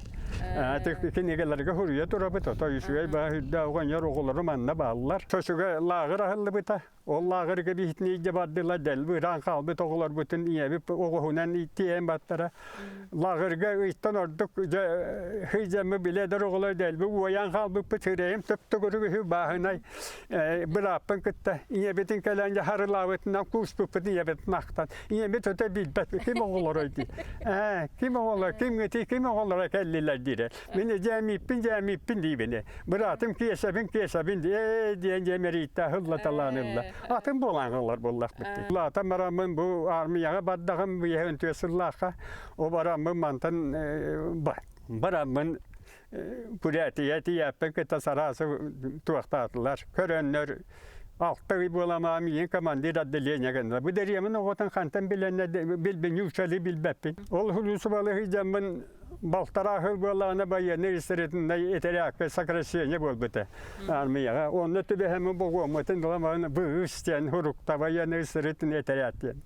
S8: Кинигэлэргэ суруйа турабыт, ото үчүгэй баа үрдээх оҕонньор оҕолору манна бааллар. Чочуга лааҕыр аһыллыбыта. Ол лааҕырга биһитини илдьэ бардылар, дэлби ытаан хаалбыт оҕолорбутун ийэбит оҕуһунан тиэйэн баттара. Лааҕырга ыйтан ордук дьэ сыдьаммы билэ оҕолор дэлби уойан хаалбыппыт сирэйим төп-төгүрүк үһү бааһынай бырааппын кытта ийэбитин кэлэн дьэ харылаабытынан кууспуппут ийэбитин ахтан ийэбит өтө билбэт ким оҕолорой дии ээ ким оҕолор кимҥитий ким оҕолоро кэллилэр диирэ мин дьээмииппин дьээмииппин диибин Быраатым Киэсэбин Киэсэбин ээ диэн дьэ мэрийтэ ыллаталаан ылла. Атын буолан ылар буоллахпыт дии. Улаатан бараммын бу аармыйаҕа бардаҕым биэһэн түөрт сыллаахха. О бараммын мантан бараммын. Бурятия тиийээппин кытта сараасы туохтаатылар. Көрөннөр алта ый буоламаа миигин командир отделения гынна. Бу дэриэмин оҕотун хантан билэннэ билбин ньууччалыы билбэппин. Ол хулуусубалы сылдьаммын балтараа сыл буоллаҕына байыаннай историтынай этэрээккэ сокращение буолбута армияҕа. Онно түбэһэммин богуоммутун ыламан быыс диэн хурукта байыаннай историтын этэрээт диэн.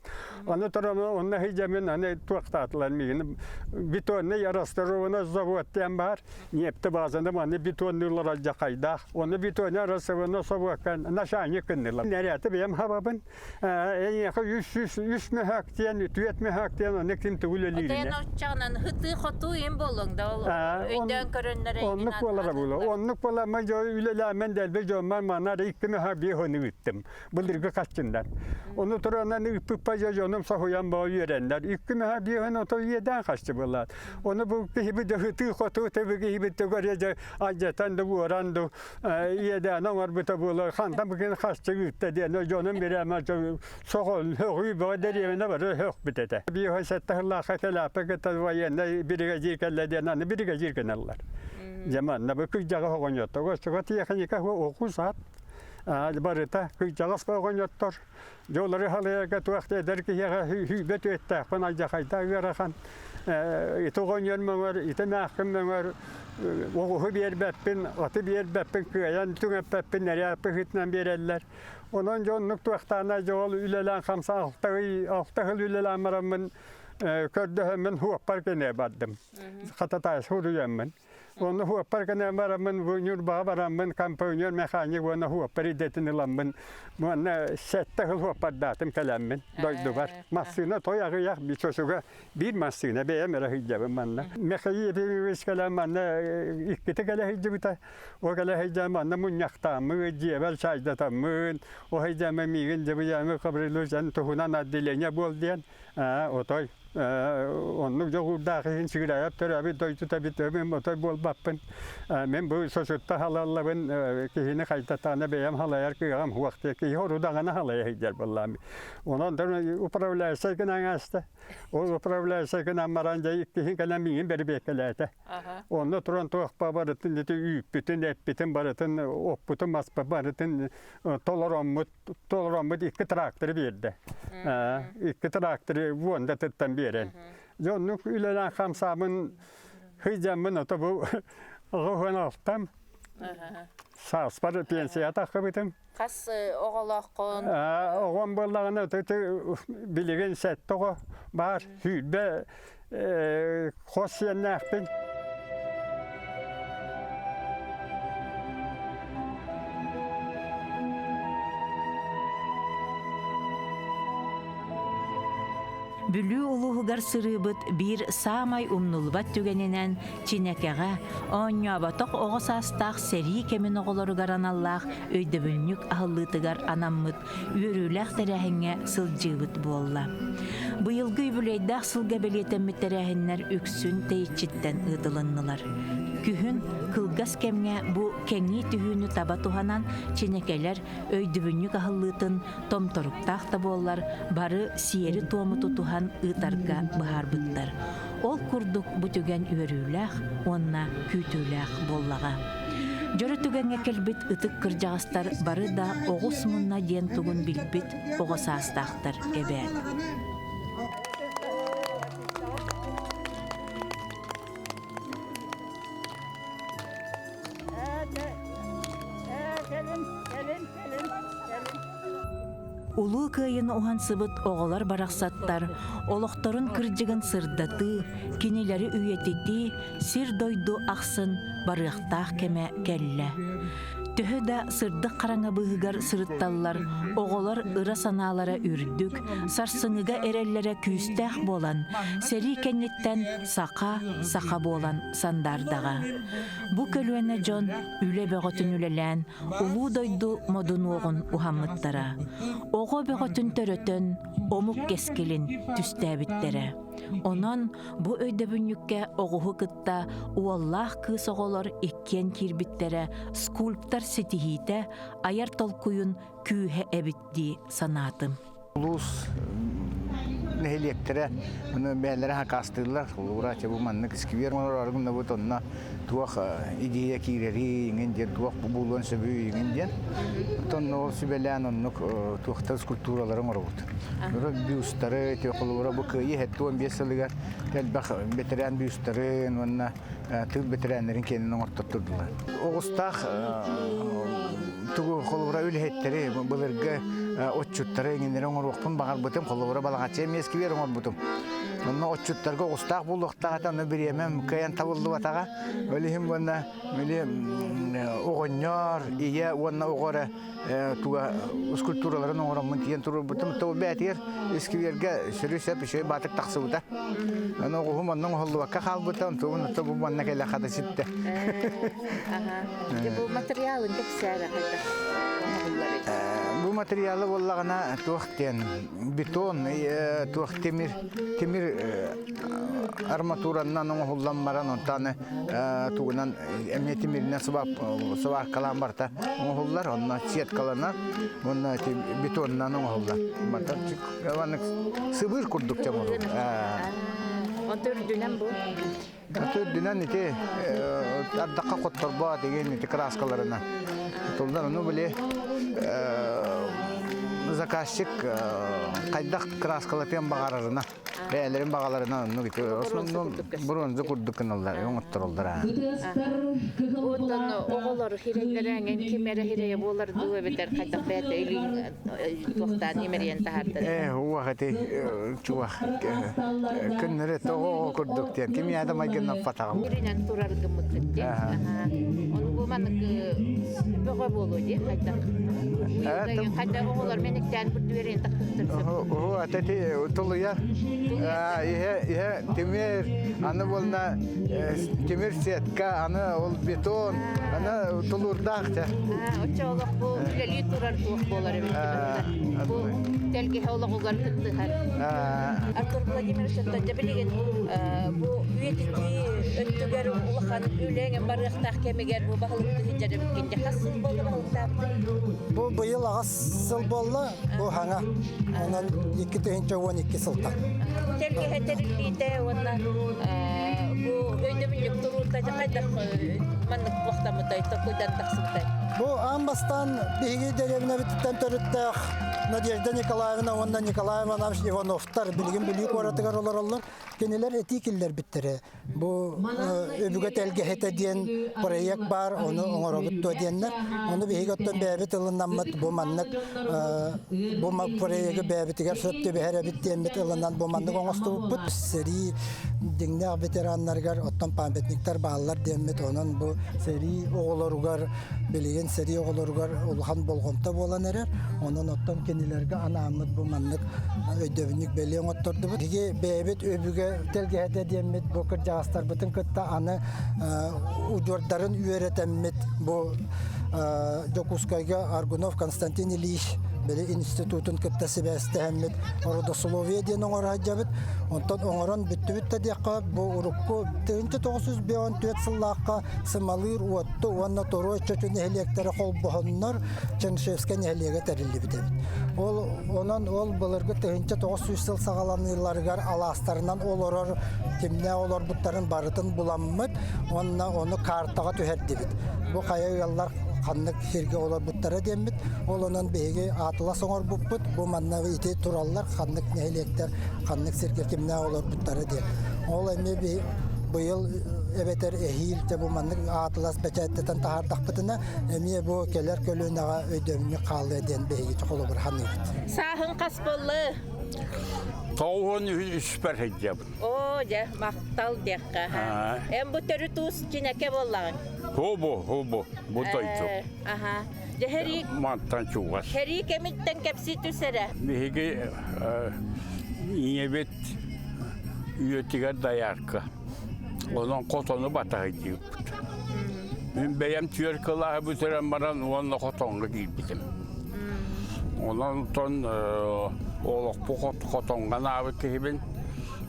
S8: Аны туран онно сылдьаммын аны туохтаатылар миигин бетонный расторована завод диэн баар. Нефтебазаны маны бетонныылар алдьархайдаах. Оны бетонный расторована собуокка начальник гыннылар. Нэрээти бэйэм хабабын. Эйиэхэ үс мөһөөк диэн, түөрт мөһөөк диэн онно ким тугу үлэлииринэ.
S3: Отойон оччоҕунан һытыы-хотуу им буолуоҥ да ол өйдөөн көрөннөр
S8: Оннук буолара буолуо. Оннук буоламмын дьо үлэлээммин дэлби дьоммор манар икки мөһөөк биир хону ыыттым. Былыргы хаччыннар. Ону туранан ыыппыппа дьэ дьонум соһуйан боо үөрэннэр. Икки мөһөөк биир ото иэдээн хаччы буоллаат. Ону бу киһибит ытыы-хотуу тэби киһибит төгөр дьэ алдьатан да уоран да иэдээн оҥорбута буолар. Хантан бу кини хаччы ыытта диэн дьонум бирээмэ соҕол һөҕүү бөҕө дэриэбинэ бары һөхпүт этэ. Биир сэттэ сыллаахха кэлээппэ кытта военнай биригэдьиир кэллэ диэн аны биригэдьиир гыналлар. Дьэ манна бу кыдьаҕа оҕонньоттор оччоҕо тиэхиньикэ оҕус ат барыта кыдьаҕас оҕонньоттор Дьоллору халыйарга туох да эдэр киһиэхэ сүүрбэ түөттээхпин алдьархайдаах ыарахан. Ити оҕонньор мөҥөр, ити эмээххин мөҥөр, оҕуһу биэрбэппин, аты биэрбэппин, кыайан түҥэппэппин, нэрээт быһыытынан биэрэллэр. Онон дьоннук туохтаана дьол үлэлээн хамса алта ый, алта сыл үлэлээн бараммын көрдөһөммүн хуоппар кэнэ бардым. Хататаайыс суруйаммын. Онно хуоппар гына бараммын, бу Ньурбаҕа бараммын, компаньон механик уонна хуоппар идэтин ыламмын, уонна сэттэ сыл хуоппардаатым кэлэммин дойдубар. Массыына той аҕыйах бичосуга биир массыына бэйэм эрэ сылдьабын манна. Михаил Ефимович кэлэн манна иккитэ кэлэ сылдьыбыта. Ол кэлэ сылдьан манна мунньахтааммын, дьиэбэр чаайдатаммын, ол сылдьаммын миигин Дьабыйаамы Гаврилович эн туһунан отделение буол диэн, отой Оннук дьоҕурдаах иһин Сыгыраайап төрөөбүт дойдута эбит мин отой буолбаппын. Мин бу сосутта халаллабын киһини хайдатаана бэйэм халайар кыаҕым суох диye киһи орудаҕына халайа сылдьар буоллаам. Онон управляющай гынан ааста. Ол управляющай гынан баран дьэ иккиһин кэлэн миигин бэрибиэккэлээтэ. Онно туран туохпа барытын ити үүппүтүн, эппитин барытын, оппутун, маспа барытын толороммут толороммут икки тракторы биэрдэ. Икки тракторы Вуондатыттан биэрэн. Дьоннук үлэлээн хамсаабын сыдьаммын ото бу оҕо алтам. Сааспар пенсия таххыбытым.
S3: Хас оҕолооххун?
S8: Оҕом буоллаҕына билигин сэттэ оҕо баар. Сүүрбэ хос сиэннээхпин.
S1: Бүлүү улууһугар сырыыбыт биир саамай умнуллубат түгэнинэн Чинэкэҕэ оонньооботох оҕо саастаах сэрии кэмин оҕолоругар аналлаах өйдөбүнньүк аһыллыытыгар анаммыт үөрүүлээх тэрээһиҥҥэ сылдьыыбыт буолла. Быйылгы үбүлүөйдээх сылга бэлиэтэммит тэрээһиннэр үксүн тэйиччиттэн ыытылыннылар. Күһүн кылгас кэмҥэ бу кэҥии түһүүнү таба туһанан чинэкэлэр өйдөбүнньүк аһыллыытын томторуктаах да буоллар бары сиэри-туому тутуһан ыытарга быһаарбыттар. Ол курдук бу түгэн үөрүүлээх уонна күүтүүлээх буоллаҕа. Дьоро түгэҥҥэ кэлбит ытык кырдьаҕастар бары да оҕус мунна диэн тугун билбит оҕо саастаахтар эбээт. Улуу Кыайыны уһансыбыт оҕолор барахсаттар олохторун кырдьыгын сырдатыы, кинилэри үйэтитии сир-дойду ахсын барыахтаах кэмэ кэллэ. Төһө да сырдык хараҥа быыһыгар сырытталлар, оҕолор ыра санаалара үрдүк, сарсыҥҥыга эрэллэрэ күүстээх буолан, сэрии кэнниттэн саха саха буолан сандаардаҕа. Бу көлүөнэ дьон үлэ бөҕөтүн үлэлээн, улуу дойду модунуоҕун уһаммыттара. Оҕо бөҕөтүн төрөтөн, омук кэскилин түстээбиттэрэ. Онон бу өйдөбүнньүккэ оҕуһу кытта уоллаах кыыс оҕолор иккиэн киирбиттэрэ скульптор ситиһиитэ, айар толкуйун күүһэ эбит дии санаатым.
S9: Улуус нэһилиэктэрэ ону бэйэлэрэ хакаастыыллар. Холобура, бу маннык сквер оҥорору гыннабыт, онно туох идея киирэрий иҥин диэн, туох буолуон сөбүй иҥин диэн. Оттон ол сүбэлээн оннук туохтар скульптуралары оҥоробут. Бюстары, холобура, бу Кыайыы 75 сылыгар элбэх бэтэрээн бюстарын уонна тыыл бэтэрээннэрин киэнин оҥортоттурдулар. Оҕустаах тугу холобура үлэһиттэри былыргы отчуттары иҥиннэри оҥоруохпун баҕарбытым. Холобура Балаҕаччы эмиэ сквер оҥорбутум. Онно отчуттарга оҕустаах буолуохтаах этэ, онно бириэмэм кыайан табыллыбатаҕа. Ол иһин уонна били оҕонньор, ийэ уонна оҕо эрэ туга скульптураларын оҥороммун тиийэн туруорбутум. То бээтигэр искибиэргэ сүрү сөп үчүгэй баатык тахсыбыта. Аны оҕуһум онно оҥоһуллубакка хаалбыта, онтубун отто бу манна кэлэ хата ситтэ.
S3: Бу материалын кэпсээрэ хайдах оҥоһулларый?
S9: Бу материалы буоллаҕына туох диэн бетон, туох тимир, тимир арматуранан оҥоһуллан баран онтон тугунан эмиэ тимиринэн сыбааркалаан барта оҥоһуллар, онно сеткаланар, уонна ити бетонунан оҥоһуллар. Сыбыыр курдук оҥоһуллар.
S3: Онто үрдүнэн бу?
S9: Онто үрдүнэн ити ардахха хотторбо деген ити краскаларына. Тулдан ону били заказчик хайдах краскалатыан баҕарарына бэйэлэрин баҕаларынан оннук ити основном бронза курдук гыналлар оҥоттороллор
S3: Оттон оҕолор хирэйдэрэ эҥин ким эрэ хирэйэ буолар дуу эбэтэр хайдах бэйэтэ илииҥ туохтаан имэрийэн таһаардар
S9: Э, уох ити чуох көннөрү тоҕо оҕо курдук диэн ким яда майгыннаппатаҕым.
S3: Иринэн турар гыммыккыт диэн. Ону бу маннык бөҕө буолуо дии хайдах. Хайдах оҕолор мэниктээн бурдуерин тахтыктар.
S9: Оһу ати тулуйар. Иһэ иһэ тимир аны буолна тимир сетка аны ол бетон аны тулуурдаах те.
S3: Оччо олох бу үлэлии турар туох буолар эбит. Бу тэлгэһэ олоҕугар кыттыһар. Артур Владимирович дьэ билигин бу үйэтитии өттүгэр улахан үлэҥ барыахтаах кэмигэр бу баһылыкты сылдьар эбиккин дьэ хас сыл буолла баһылыктаабытыҥ?
S10: Бу быйыл аҕыс сыл буолла, бу хаҥа. Онон 2012 сылтан.
S3: Тэлгэһэ тэриллиитэ уонна бу өйдөбүнньүк туруурта дьэ хайдах маннык туохтаммытай, толкуйдан тахсыбытай?
S10: Бу аан бастаан биһиги дэриэбинэбититтэн төрүттээх Надежда Николаевна уонна Николай Иванович Ивановтар билигин Бүлүү куоратыгар олороллор. Кинилэр этии киллэрбиттэрэ. Бу өбүгэ тэлгэһитэ диэн проект баар, ону оҥоробут дуо диэннэр. Ону биһиги оттон бэйэбит ылынаммыт бу маннык бу проегы бэйэбитигэр сөп түбэһэр эбит диэммит ылынан бу маннык оҥостубуппут. Сэрии дьиҥнээх ветераннарыгар оттон памятниктар бааллар диэммит, онон бу сэрии оҕолоругар билигин сэрии оҕолоругар улахан болҕомто буолан эрэр. Онон оттон кинилэргэ анааммыт бу маннык өйдөбүнньүк бэлиэ оҥоттордубут. Биһиги бэйэбит өбүгэ тэлгэһэтэ диэммит бу кырдьаҕастарбытын кытта аны удьуордарын үөрэтэммит бу Дьокуускайга Аргунов Константин Ильич били институтун кытта сибээстэһэммит родословие диэн оҥоро сылдьабыт. Онтон оҥорон бүттүбүт да диэххэ бу урукку 1954 сыллаахха Сымалыыр Уотту уонна Торуой Чочу нэһилиэктэрэ холбоһоннор Чернышевскай нэһилиэгэ тэриллибит эбит. Ол онон ол былыргы 1900 сыл саҕаланыыларыгар алаастарынан олорор кимнээх олорбуттарын барытын буламмыт уонна ону картаҕа түһэрдибит. Бу хайа ыаллар ханнык сиргэ олорбуттара диэммит. Ол онон биһиги атлас оҥорбуппут. Бу манна ити тураллар ханнык нэһилиэктэр ханнык сиргэ кимнээх олорбуттара диэн. Ол эмиэ быйыл эбэтэр эһиил дьэ бу маннык атлас бэчээттэтэн таһаардахпытына эмиэ бу кэлэр көлүөнэҕэ өйдөбүнньүк хаалыа диэн биһиги холобур саныыбыт.
S3: Сааһын хас буолла?
S11: Тоҕуһун үспэр сылдьабын.
S3: Оо, дьэ, махтал диэххэ. Эн бу төрүт уус чинэкэ буоллаҕыҥ?
S11: Хобу, хобу, бу дойду.
S3: Аха. Дьэ, хэрии...
S11: Мантан чугас.
S3: Хэрии кэмиттэн кэпсии түс эрэ.
S11: Биһиги ийэбит үйэтигэр доярка. Онон хотону батаһыйдыыбыт. Мин бэйэм түөр кылааһы бүтэрэн баран уонна хотоҥҥо киирбитим. Онон оттон олохпу хотоҥҥо анаабыт киһибин.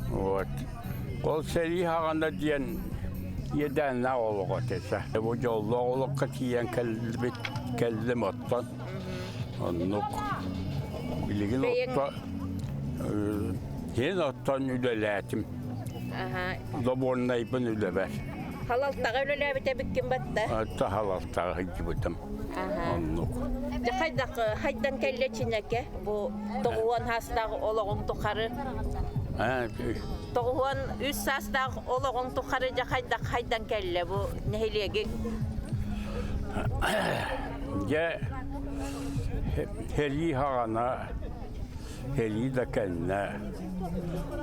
S11: Вот. Ол сэрии хаҕана диэн иэдээннээх олох этэ. Бу дьоллоох олоххо тиийэн кэлбит кэллим оттон. Оннук. Билигин отто. Син оттон үлэлээтим. Добуоннайбын үлэбэр.
S3: Халалтаҕа үлэлээбит эбиккин батта?
S11: Отто халалтаҕа сылдьыбытым. Оннук.
S3: Дьэ хайдах хайдан кэллэ Чинэкэ бу тоҕуон саастаах олоҕуҥ тухары? Тоҕуон үс саастаах олоҕуҥ тухары дьэ хайдах хайдан кэллэ бу нэһилиэгиҥ?
S11: Дьэ сэрии хаҕана сэрии да кэннэ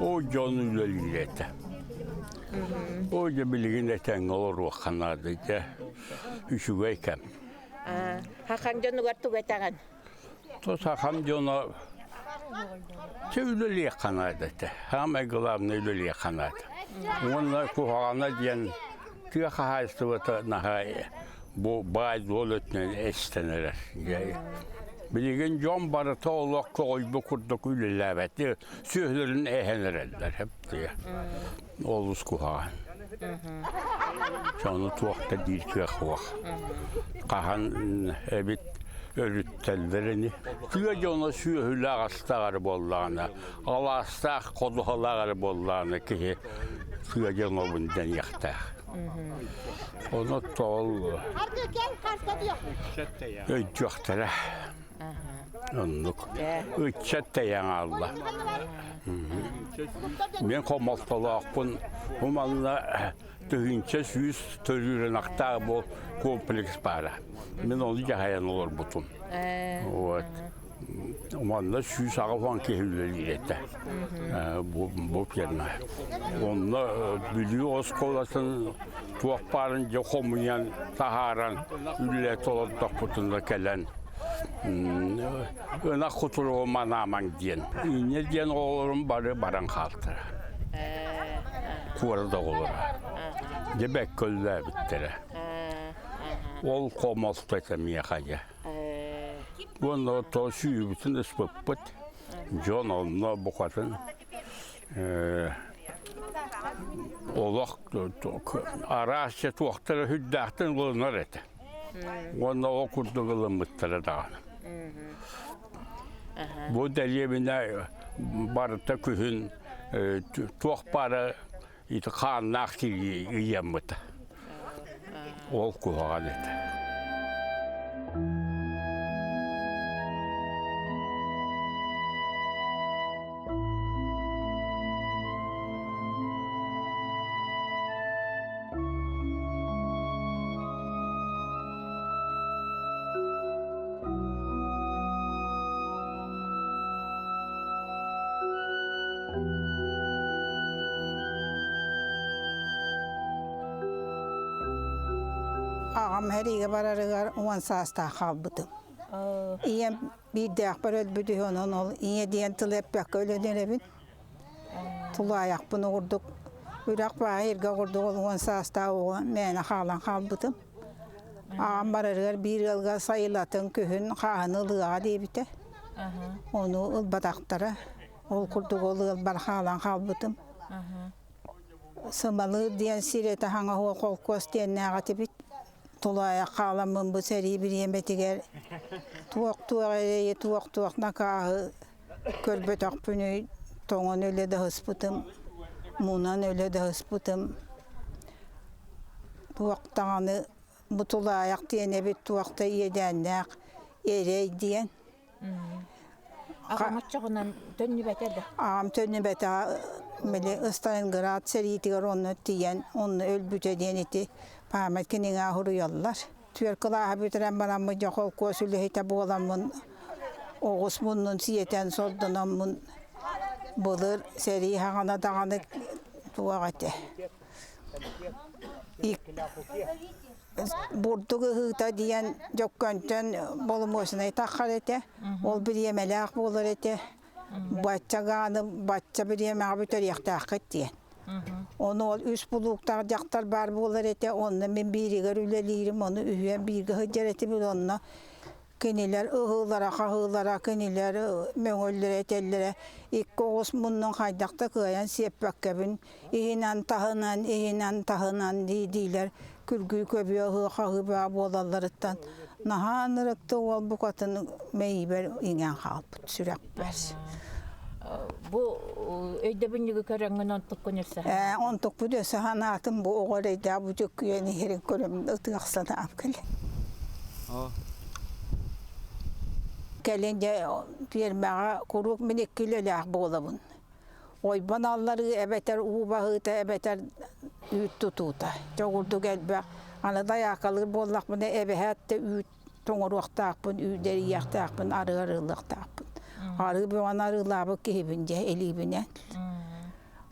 S11: ол дьон үлэлиир этэ. Ол дьэ билигин этэҥҥэ олоруохха наада дьэ үчүгэй кэм.
S3: Хакан дьонугар тугу этэҕин?
S11: То сахам дьоно чэ үлэлиэххэ наада этэ. Самое главное үлэлиэххэ наада. Уонна куһаҕана диэн тыа хаһаайыстыбата наһаа бу баай-дуол өттүнэн эстэн эрэр. Билигин дьон барыта олох көҕүйбүт курдук үлэлээбэт. Сүөһүлэрин эһэн эрэллэр. Олус куһаҕан. Сону туох да диир кыах суох. Хаһан эбит өрүттэллэр ини. Тыа дьоно сүөһүлээх астаах эрэ буоллаҕына, алаастаах, ходуһалаах эрэ буоллаҕына киһи тыа дьонобун дэниэхтээх. Ону тоол өйдүөхтэрэ. Оннук. Ыччат тэйэн хаалла. Мен хомолтолоохпун. Бу манна 1100 төрүүрэнахтаах бу комплекс баара. Мен ону дьаһайан олорбутум. Вот. Манна 180 киһи үлэлиир этэ. Бу ферма. Онно Бүлүү оскуолатын туох баарын дьэ хомуйан, таһааран үлэ толордохпутуна кэлэн ынах кутуругу манаамаҥ диэн. Инньэ диэн оҕолорум бары баран хаалтара. Куорат оҕолоро. Дьэ бэккэ үллээбиттэрэ. Ол хомолто этэ миэхэ дьэ. Уонна то сүүбүтүн ыспыппыт. Дьон онно букатын олох араас туохтара сүрдээхтэн ылынар этэ. Уонна ол курдук ылыммыттара даҕаны. Бу дэриэбинэ барыта күһүн туох баара ити хааннаах тирии ыйаммыта. Ол куһаҕан этэ.
S12: Аҕам сэриигэ барарыгар уон саастаах хаалбытым. Ийэм биирдээхпэр өлбүт үһү, онон ол ийэ диэн тылы эппэккэ өлөн эрэбин. Тулаайахпын курдук үрэх баайа иргэ курдук ол уон саастаах оҕо мээнэ хаалан хаалбытым. Аҕам барарыгар биир ыалга сайылатын күһүн хааһыны ылыаҕа диэбитэ. Ону ылбатахтара. Ол курдук ол ыалбар хаалан хаалбытым. Сымалыыр диэн сир этэ хаҥаһуо холкуос диэннээх этибит. Тулаайах хааламмын бу сэрии бириэмэтигэр туох-туох эрэйи, туох-туох накааһы көрбөтөхпүнүй, тоҥон өлө да сыспытым, мунан өлө да сыспытым. Туох даҕаны бу тулаайах диэн эбит туох да иэдээннээх эрэй диэн.
S3: Аҕам оччоҕунан төннүбэтэ да?
S12: Аҕам төннүбэтэҕэ били Сталинград сэриитигэр онно тиийэн онно өлбүтэ диэн ити память кинигэ суруйаллар. Түөрт кылааһы бүтэрэн бараммын дьэ холкуос үлэһитэ буоламмын оҕус муннун сиэтэн сордономмун былыр сэрии хаҕана даҕаны туох этэ бурдук ыһыыта диэн Дьөккөнтөн боломуочунай таххар этэ. Ол бириэмэлээх буолар этэ. Бачча гааны бачча бириэмэҕэ бүтэриэхтээххит диэн. Ону ол үс булууктаах дьахтар баар буолар этэ. Онно мин бииригэр үлэлиирим, ону үһүөн бииргэ сылдьар этибит. Онно Кинилэр ыһыылара-хаһыылара, кинилэр мөҥөллөрө этэллэрэ икки оҕус муннун хайдах да кыайан сиэппэккэбин иһинэн-таһынан, иһинэн-таһынан дии-диилэр күргүй көбүө ыһыы-хаһыы баа буолалларыттан наһаа ынырыкты уол букатын мэйиибэр иҥэн хаалбыт сүрэхпэр.
S3: Бу өйдөбүнньүгү көрөҥҥүн онтуккун өссө
S12: Ээ, онтукпут өссө санаатым бу оҕо эрэйдээх бу дьөккүйэн иһэрин көрөм ытыах санаам кэлэн. Кэлин дьэ пиэрмэҕэ куруук мин икки үлэлээх буолабын. Ойбон алларыы эбэтэр уу баһыыта эбэтэр үүт тутуута. Дьэ курдук элбэх. Аны дайаакалыыр буоллахпына эбэһээт да үүт тоҥоруохтаахпын, үүдэрийиэхтээхпин, арыы арыылыахтаахпын. Арыы бөҕөнү арыылаабыт киһибин дьэ илиибинэн.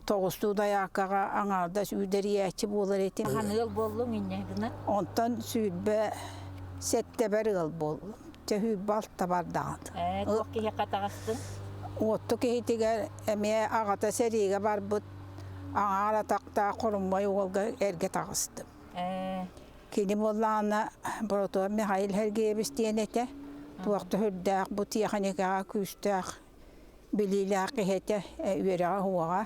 S12: Тоҕустуу дайаакаҕа аҥаардас үүдэрийээччи буолар этим.
S3: Хаһан ыал буоллуҥ инньэ гына?
S12: Онтон 27-бэр ыал буоллум. Чэ 26 бардаҕын.
S3: Ээ, туох киһиэхэ таҕыстыҥ?
S12: Уотту киһитигэр эмиэ аҕата сэриигэ барбыт аҥаар атахтаах хоруммай уолга эргэ таҕыстым.
S3: Ээ.
S12: Кини буоллаҕына Боротуон Михаил Сергеевич диэн этэ. Туох да сүрдээх бу тиэхиньикэҕэ күүстээх билиилээх киһи этэ, үөрэҕэ уоҕа.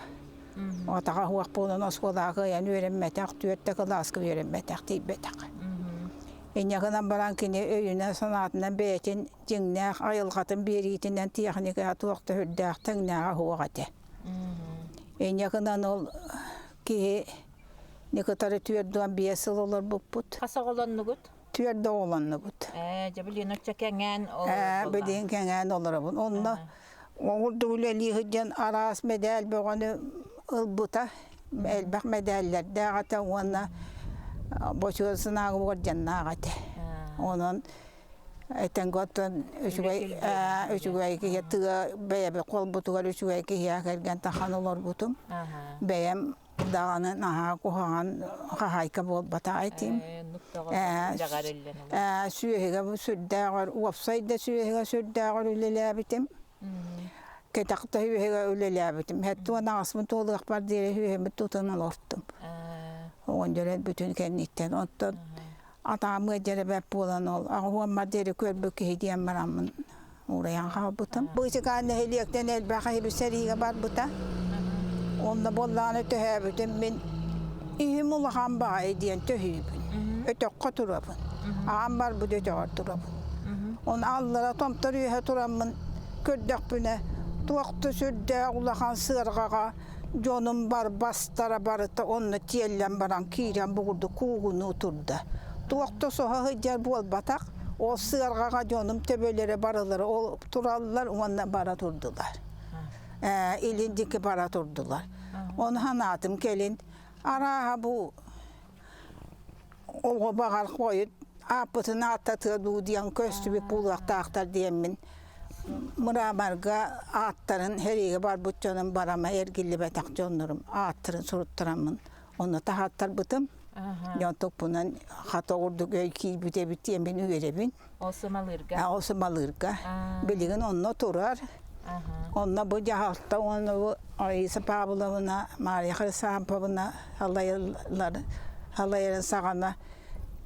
S12: Атаҕа уох буолан оскуолаҕа кыайан үөрэммэтэх, түөрт да кылааска үөрэммэтэх, тиийбэтэх. Инньэ гынан баран кини өйүнэн-санаатынан бэйэтин дьиҥнээх айылҕатын биэриитинэн тиэхиньикэҕэ туох да сүрдээх тэҥнээҕэ суох этэ. Инньэ гынан ол киһи кытары 45 сыл олорбуппут.
S3: Хас оҕолоннугут?
S12: Түөрт оҕолоннубут.
S3: Ээ, дьэ билигин оччо кэҥээн
S12: Ээ, билигин кэҥээн олоробун. Онно оҕурдук үлэлии сылдьан араас мэдээл бөҕөнү ылбыта. Элбэх мэдээллэрдээх этэ уонна бочуот сынааҕы уордьаннаах этэ. Онон Этэҥҥэ оттон үчүгэй үчүгэй киһи тыа бэйэбит холбутугар үчүгэй киһиэхэ кэргэн тахан олорбутум. Бэйэм даҕаны наһаа куһаҕан хаһаайка буолбатах этим. Сүөһүгэ сүрдээҕэр уопсай да сүөһүгэ сүрдээҕэр үлэлээбитим. Кэтэхтэ сүөһүгэ үлэлээбитим. Хэттуон аҕаспын туолуохпар диэри сүөһүбүт тутан олортум. Оҕонньор бүтүн кэнниттэн оттон Атаамыа дьэрэбэт буолан ол аҕыһуоммар диэри көрбүт киһи диэн бараммын уурайан хаалбытым. Быычыкаан нэһилиэктэн элбэх киһи сэриигэ барбыта. Онно буоллаҕына төһөөбүтүм мин иһим улахан баҕайы диэн төһүүбүн. Өтөххө турабын. Аҕам барбыт өтөҕөр турабын. Оны аллара томтор үөһэ тураммын көрдөхпүнэ туох да сүрдээх улахан сыарҕаҕа Дьонум барбастара барыта онно тиэллэн баран киирэн бу курдук куугунуу турда. Туох да соһо сылдьар буолбатах, ол сыарҕаҕа дьонум төбөлөрө барылара ол тураллар уонна бара турдулар. Ээ, илин диэки бара турдулар. Ону санаатым кэлин, арааһа бу оҕо баҕар хойут ааппытын ааттатыа дуу диэн көстүбүт буолуохтаахтар диэммин мыраабарга ааттарын сэриигэ барбыт дьонум барама эргиллибэтэх дьоннорум ааттарын суруттараммын онно таһааттарбытым дьон туппунан хата курдук өй киирбит эбит диэммин үөрэбин
S3: Ол сымалыырга.
S12: Ол сымалыырга. Билигин онно турар. Онно бу дьаһалта уонна бу Раиса Павловна, Мария Хрисамповна халайылар халайарын саҕана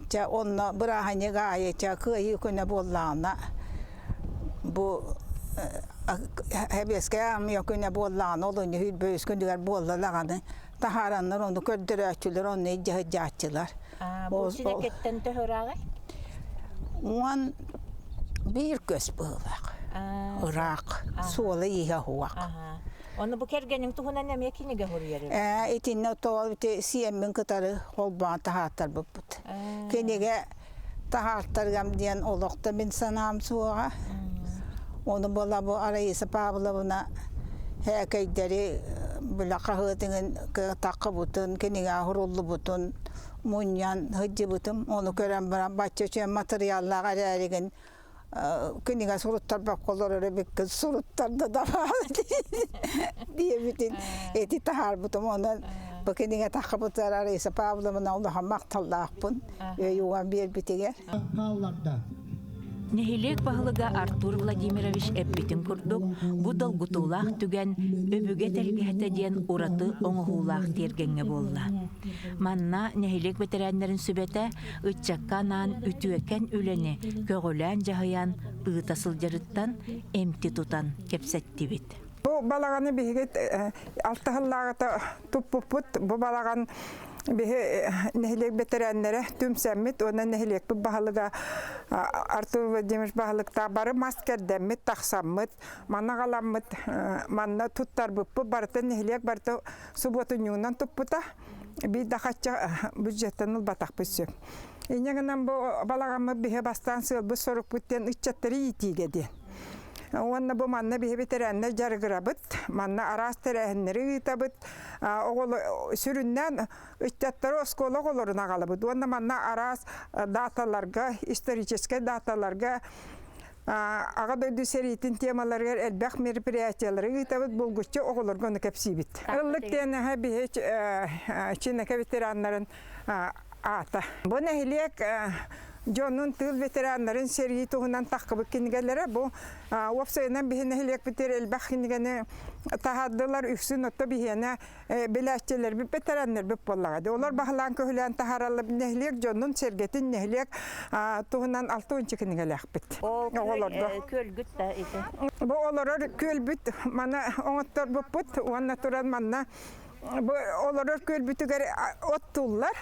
S12: чэ онно бырааһынньык аайы чэ кыайыы күнэ буоллаҕына бу Сэбиэскэй Аармыйа күнэ буоллаҕына олунньу сүүрбэ үс күнүгэр буолла даҕаны таһаараннар ону көрдөрөөччүлэр онно илдьэ сылдьааччылар.
S3: Бу синекеттен төһө ырааҕый?
S12: 11 көс быһыылаах. Ыраах. Суола-ииһэ уһуох.
S3: Ону бу кэргэниҥ туһунан эмиэ кинигэ суруйар эбит.
S12: Ээ, итиннэ тоҕо ити сиэммин кытары холбоон таһааттарбыппыт. Кинигэ таһааттарыам диэн олохто мин санаам суоҕа. Ону буола бу Раиса Павловна һээкэйдэри бile хаһыатыҥын таххыбытын, кинигэ суруллубутун мунньан сылдьыбытым. Ону көрөн баран бачча үчүгэй матырыйааллаах эрээригин кинигэ суруттарбакка олорор эбиккин суруттарда да диэбитин эти таһаарбытым. Онон бу кинигэ таххыбытыгар Раиса Павловна улахан махталлаахпын өй уган биэрбитигэр.
S1: Нэһилиэк баһылыга Артур Владимирович эппитин курдук, бу долгутуулаах түгэн өбүгэ тэлгэһэтэ диэн ураты оҥоһуулаах тиэргэҥҥэ буолла. Манна нэһилиэк бэтэрээннэрин сүбэтэ ыччакка анаан үтүөкэн үлэни көҕүлээн дьаһайан ыыта сылдьарыттан эмти тутан кэпсэттибит.
S13: Бу балаҕаны биһиги алтыһыллааҕыта туппуппут. Бу балаҕан Биһи нэһилиэк бэтэрээннэрэ түмсэммит уонна нэһилиэкпит баһылыга Артур Владимирович баһылыктаах бары мас кэрдэммит, тахсаммыт, манна аҕаламмыт, манна туттарбыппыт барыта нэһилиэк барыта субуотунньугунан туппута. Биир да хачча бюджеттан ылбатахпыт сөп. Инньэ гынан бу балаҕаммыт биһи бастаан сыалбыт сорукпут диэн ыччаттары иитиигэ диэн. Уонна бу манна биһи бэтэрээннэр дьарыгырабыт, манна араас тэрээһиннэри ыытабыт. Оҕолор сүрүннээн ыччаттары оскуола оҕолорун аҕалабыт. Уонна манна араас даталарга, историческай даталарга Аҕа дойду сэриитин темаларыгар элбэх мероприятиялары ыытабыт, булгуччу оҕолорго ону кэпсиибит. Ыллык диэн биһи Чинэкэ ветераннарын аата. Бу нэһилиэк дьонун тыыл ветераннарын сэрии туһунан таххыбыт кинигэлэрэ бу уопсайынан биһи нэһилиэкпитигэр элбэх кинигэни таһаардылар үксүн отто биһиэнэ билээччилэрбит бэтэрээннэрбит буоллаҕа дии олор баһылаан көһүлээн таһаараллар нэһилиэк дьонун сэргэтин нэһилиэк туһунан 60 кинигэлээхпит оҕолорго
S3: күөлгүт да ити
S13: бу олорор күөлбүт мана оҥотторбуппут уонна туран манна бу олорор күөлбүтүгэр оттууллар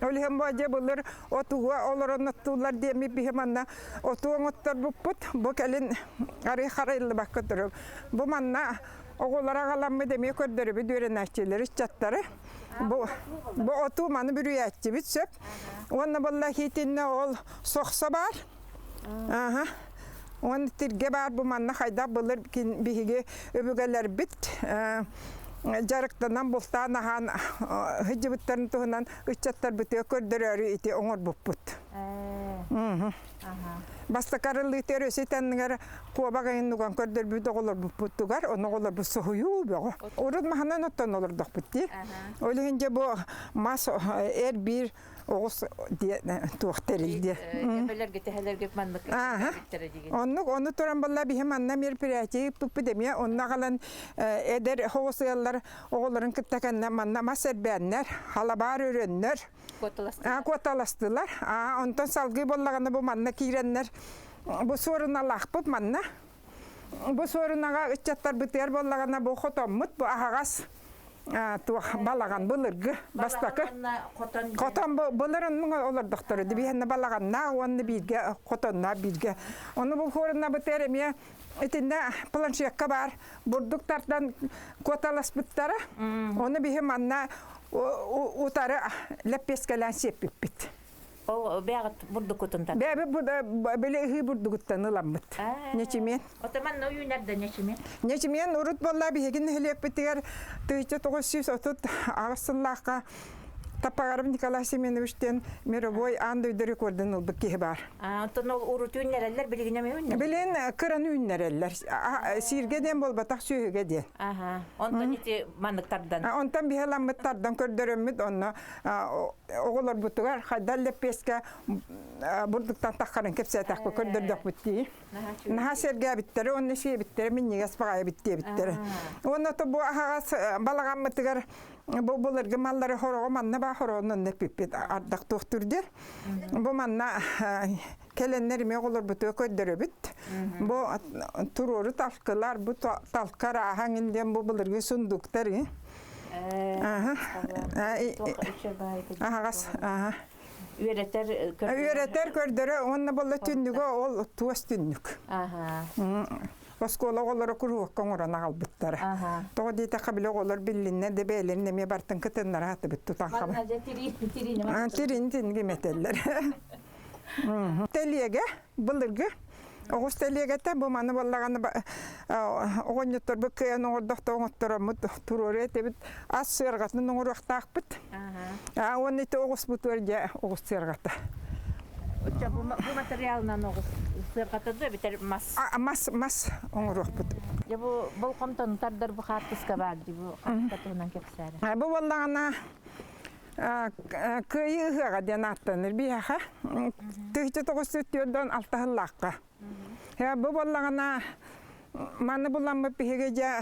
S13: ол иһин бу дьэ былыр отуга олорон оттууллар диэми биһи манна оту оҥотторбуппут бу кэлин арый харайыллыбакка турар бу манна оҕолор аҕаламмыт эмиэ көрдөрөбүт үөрэнээччилэри ыччаттары бу бу оту маны бүрүйээччибит сөп уонна буолла хитиннэ ол сохсо баар аха уонна тиргэ баар бу манна хайдах былыр биһиги өбүгэлэрбит дьарыктанан бултаан аһаан сылдьыбыттарын туһунан ыччаттарбытыгар көрдөрөөрү ити оҥорбуппут. Бастакы арыллыыта өрөсү танныгар куобах айын уган көрдөрбүт оҕолорбуппутугар, ону оҕолорбут соһуйуу бөҕө. Урут маһынан оттон олордохпут дии. Ол иһин дьэ бу мас эр биир оҕус диэн туох тэрилдиэ.
S3: Эбэлэргэ тэһэлэргэ маннык
S13: Оннук ону туран балла биһи манна мероприятие ыыппыппыт эмиэ онно аҕалан эдэр оҕус ыаллар оҕолорун кытта кэннэ манна мас эрбээннэр, халабаар өрөннөр куоталастылар. Онтон салгыы буоллаҕына бу манна киирэннэр бу суоруналаахпыт манна. Бу суорунаҕа ыччаттарбытыгар буоллаҕына бу хотоммут бу аһаҕас туох балаҕан былыргы бастакы хотон былыр оннук олордохторо дибиһэннэ балаҕаннаах уонна бииргэ хотонноох бииргэ ону бу хуорунабытыгар эмиэ итиннэ планшетка баар бурдук тардан куоталаспыттара ону биһи манна утары лэппиэскэлээн сиэппиппит
S3: Ол бэҕит бурдукутун тат.
S13: Бэбэ били ыһыы бурдугуттан ыламмыт. Нечимиэн.
S3: Отоман үйүнэр да нечимиэн.
S13: Нечимиэн урут буолла биһиги нэһилиэкпитигэр 1938 сыллаахха Таппагаров Николай Семенович диэн мировой аан дойду рекордун ылбыт киһи баар.
S3: Онтон ол урут үүннэрэллэр, билигин эмэ үүннэрэллэр?
S13: Билин кыран үүннэрэллэр. Сииргэ диэн буолбатах, сүөһүгэ диэн.
S3: Аха. Онтон ити маннык тардан.
S13: Онтон биһи ламмыт тардан көрдөрөммүт, онно оҕолорбутугар хайдах лэппиэскэ бурдуктан таххарын кэпсээтэхпит көрдөрдөхпүт дии. Наһаа сэргээбиттэрэ уонна сиэбиттэрэ минньигэс баҕайы эбит диэбиттэрэ. Уонна то бу аһаҕас балаҕаммытыгар бу былыргы маллары хороҕо манна баа хороҕун онно эппиппит ардах туохтур диэн. Бу манна кэлэннэр эмиэ оҕолорбутугар көрдөрөбүт. Бу туруору талкылар, бу талка арааһаҥ диэн бу былыргы сундуктар. Аһаҕас.
S3: Үөрэтэр
S13: Үөрэтэр көрдөрө уонна болла түннүгэ ол туос түннүк. Оскуола оҕолоро куруһуокка оҥорон аҕалбыттара. Тоҕо диэтэххэ били оҕолор биллиннэ да бэйэлэрин эмиэ бартын кытыннара сатыбыт тутан хаба. Тирин тириини метеллэр. Тэлиэгэ былыргы оҕус тэлиэгэтэ бу маны буоллаҕына оҕонньотторбут кыайан оҥордохто оҥоттороммут туруору этибит ас сыарҕатын оҥоруохтаахпыт. Уонна ити оҕуспутугар дьэ оҕус сыарҕата.
S3: Бу материалынан оҕус сыарҕата да эбэтэр мас?
S13: Мас мас оҥоруохпут.
S3: Дьэ бу болҕомтону тардар бу хаартыска баар дии бу хаартыска туһунан кэпсээрэ.
S13: Бу буоллаҕына Кыайыы ыһыаҕа диэн ааттанар биһиэхэ. 1946 сыллаахха. Бу буоллаҕына маны буламмыт биһиги дьэ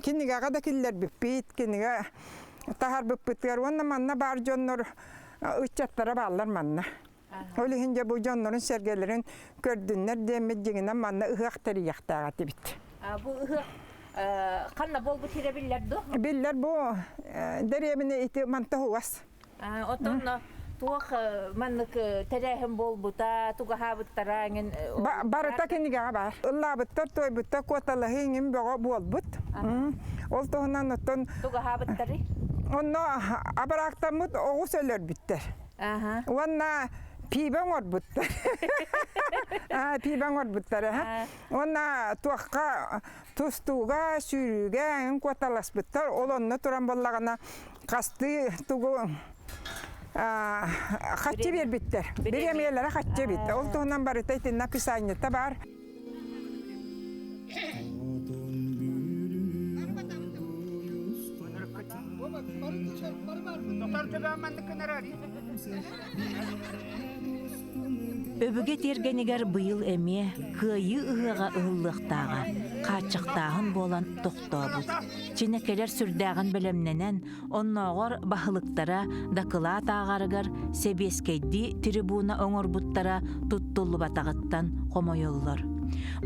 S13: кинигэҕэ да киллэрбиппит, кинигэ таһаарбыппытыгар уонна манна баар дьоннор ыччаттара бааллар манна. Ол иһин дьэ бу дьоннорун сэргэлэрин көрдүннэр диэммит дьиҥинэн манна ыһыах тэрийиэхтээх этибит.
S3: Бу ыһыах ханна буолбут сирэ биллэр дуо?
S13: Биллэр бу дэриэбинэ ити манта угас.
S3: Оттон туох маннык тэрээһин буолбута, тугаһаабыттара эҥин
S13: Барыта кинигэҕэ баар. Ыллаабыттар, туойбуттар, куоталаһыы иҥин бөҕө буолбут. Ол туһунан оттон
S3: Тугаһаабыттары?
S13: Онно абараактаммыт оҕус өлөрбүттэр. Уонна пиибэ оҥорбуттар. Пиибэ оҥорбуттар. Уонна туохха тустууга, сүүрүүгэ эҥин куоталаспыттар. Ол онно туран буоллаҕына хастыы тугу хаччы биэрбиттэр. Бириэмийэлэрэ хаччы эбит. Ол туһунан барыта итиннэ описаниета баар.
S1: Өбүгэ тиэргэнигэр быйыл эмиэ Кыайыы ыһыаҕа ыһыллыахтааҕа, хааччахтааһын буолан тохтообут. Чинэкэлэр сүрдээҕин бэлэмнэнэн, оннооҕор баһылыктара дакылаат ааҕарыгар сэбиэскэйдии трибуна оҥорбуттара туттуллубатаҕыттан хомойоллор.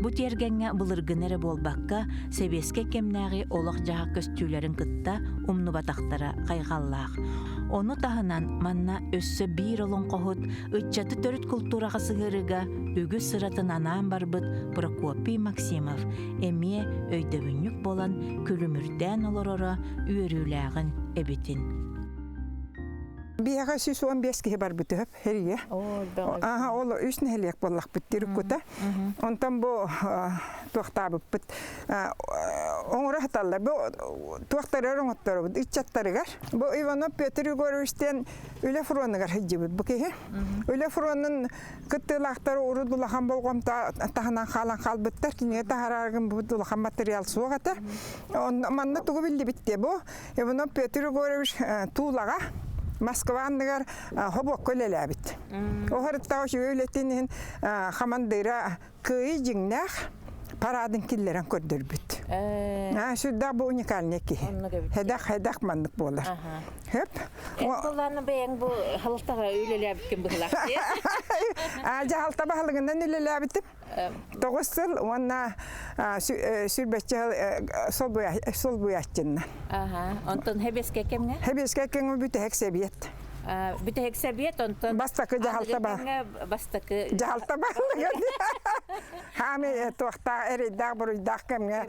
S1: Бу тиэргэҥҥэ былыргыны эрэ буолбакка, сэбиэскэй кэмнээҕи олох-дьаһах көстүүлэрин кытта умнубатахтара хайҕаллаах. Ону таһынан манна өссө биир олоҥхоһут ыччаты төрүт култуураҕа сыһыарыыга үгүс сыратын анаан барбыт Прокопий Максимов эмиэ өйдөбүнньүк буолан күлүмүрдээн олороро үөрүүлээҕин эбитин.
S13: Биһиэхэ 115 киһи барбыт үһү Хэрийэ. Аха ол үс нэһилиэк буоллахпыт Тиркута. Онтон бу туохтаабыппыт оҥоро саталлар. Бу туохтарыгар оҥотторобут ыччаттарыгар. Бу Иванов Петр Егорович диэн үлэ фронугар сылдьыбыт бу киһи. Үлэ фронун кыттыылаахтары урут улахан болҕомто таһынан хаалан хаалбыттар. Кинигэ таһаараргын бу улахан материал суох этэ. Манна тугу биллибит диye бу Иванов Петр Егорович Туулаҕа Москва анныгар хобуокка үлэлээбит. Оһоруттаҕа үчүгэй үлэтин иһин хамандыыра кыайыы дьиҥнээх парадын киллэрэн көрдөрбүт. Сүрдээх бу уникальный киһи. Хэдэх хэдэх маннык буолар. Хөп.
S3: Эн бэйэҥ бу халалтаҕа үлэлээбиккин быһылаах
S13: Дьаһалта баһылыгынан үлэлээбитим. 9 сыл уонна сүрбэччэ сыл солбуйааччынна.
S3: Онтон хэбиэскэ кэмҥэ?
S13: Хэбиэскэ кэмҥэ бүтэһик сэбиэт.
S3: Бүтэһик сэбиэт онтон
S13: бастакы дьаһалта ба
S3: бастакы
S13: дьаһалта баһылыга хаами туохтаах эрэйдээх буруйдаах кэмҥэ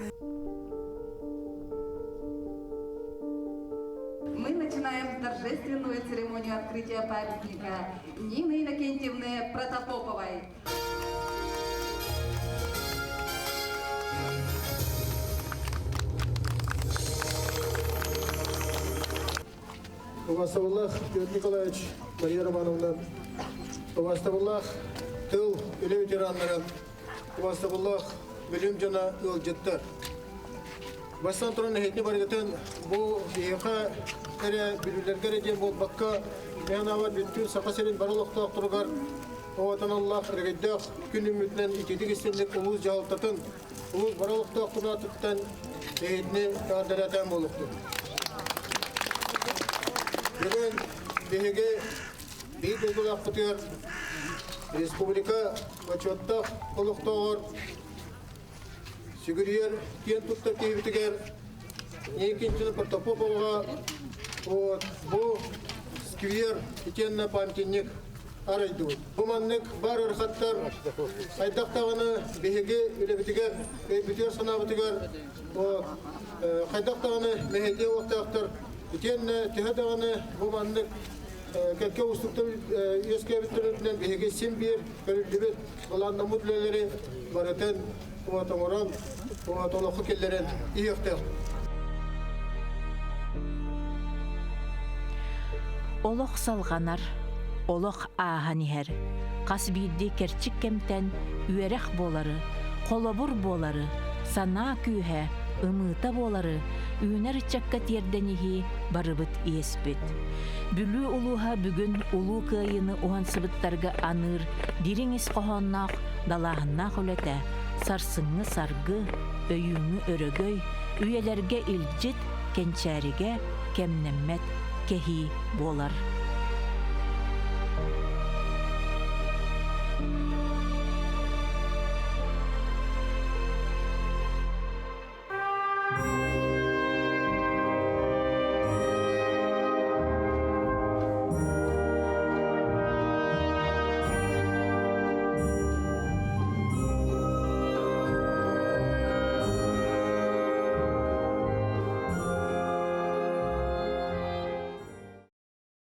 S14: Мы начинаем торжественную церемонию открытия памятника Нины Иннокентьевны Протопоповой.
S15: Убастабыллаах Петр Николаевич, Мария Романовна, убастабыллаах тыл, үлэ ветераннара, убастабыллаах билим дьоно ыалдьыттар. Бастан туран эһэтини барыгытын бу биһиэхэ эрэ бүлүүлэргэ эрэ диэн буолбакка, мен аабар бүттүүн Саха сирин бары олохтоохторугар Оҕотонуллаах өрөгөйдөөх күн үүммүтүнэн итиитик истинник улуус дьаһалтатын, улуус бары олохтоохторун аатыттан эһиитини эҕэрдэлээтэн буолуохтун. Бүгүн биһиги биир дойдулаахпытыгар республика бочуоттаах олохтооҕор сүгүрүйэр киэн туттар киһибитигэр Никитина Протопоповаҕа вот, бу сквер итиэннэ памятник арыйдыбыт. Бу маннык бар ырхаттар хайдах даҕаны биһиги үлэбитигэр, өйбүтүгэр санаабытыгар хайдах даҕаны мэһэйдиэ уохтаахтар итиэннэ төһө даҕаны бу маннык кэккэ уустуктар үөскээбиттэринэн биһиги син биир көрүллүбүт былааннаммыт үлэлэри барытын оҥорон олоххо киллэрэн иһиэхтээх.
S1: Олох салҕанар, олох ааһан иһэр. Хас биирдии кэрчик кэмтэн үөрэх буолары, холобур буолары, санаа күүһэ, ымыыта буолары үүнэр ыччакка тиэрдэн иһии барыбыт иэспит. Бүлүү улууһа бүгүн Улуу Кыайыыны уһансыбыттарга аныыр дириҥ ис хоһоонноох далааһыннаах үлэтэ сарсыҥҥы саргы, өйүүҥҥү өрөгөй, үйэлэргэ илдьит, кэнчээригэ кэмнэммэт кэһии буолар.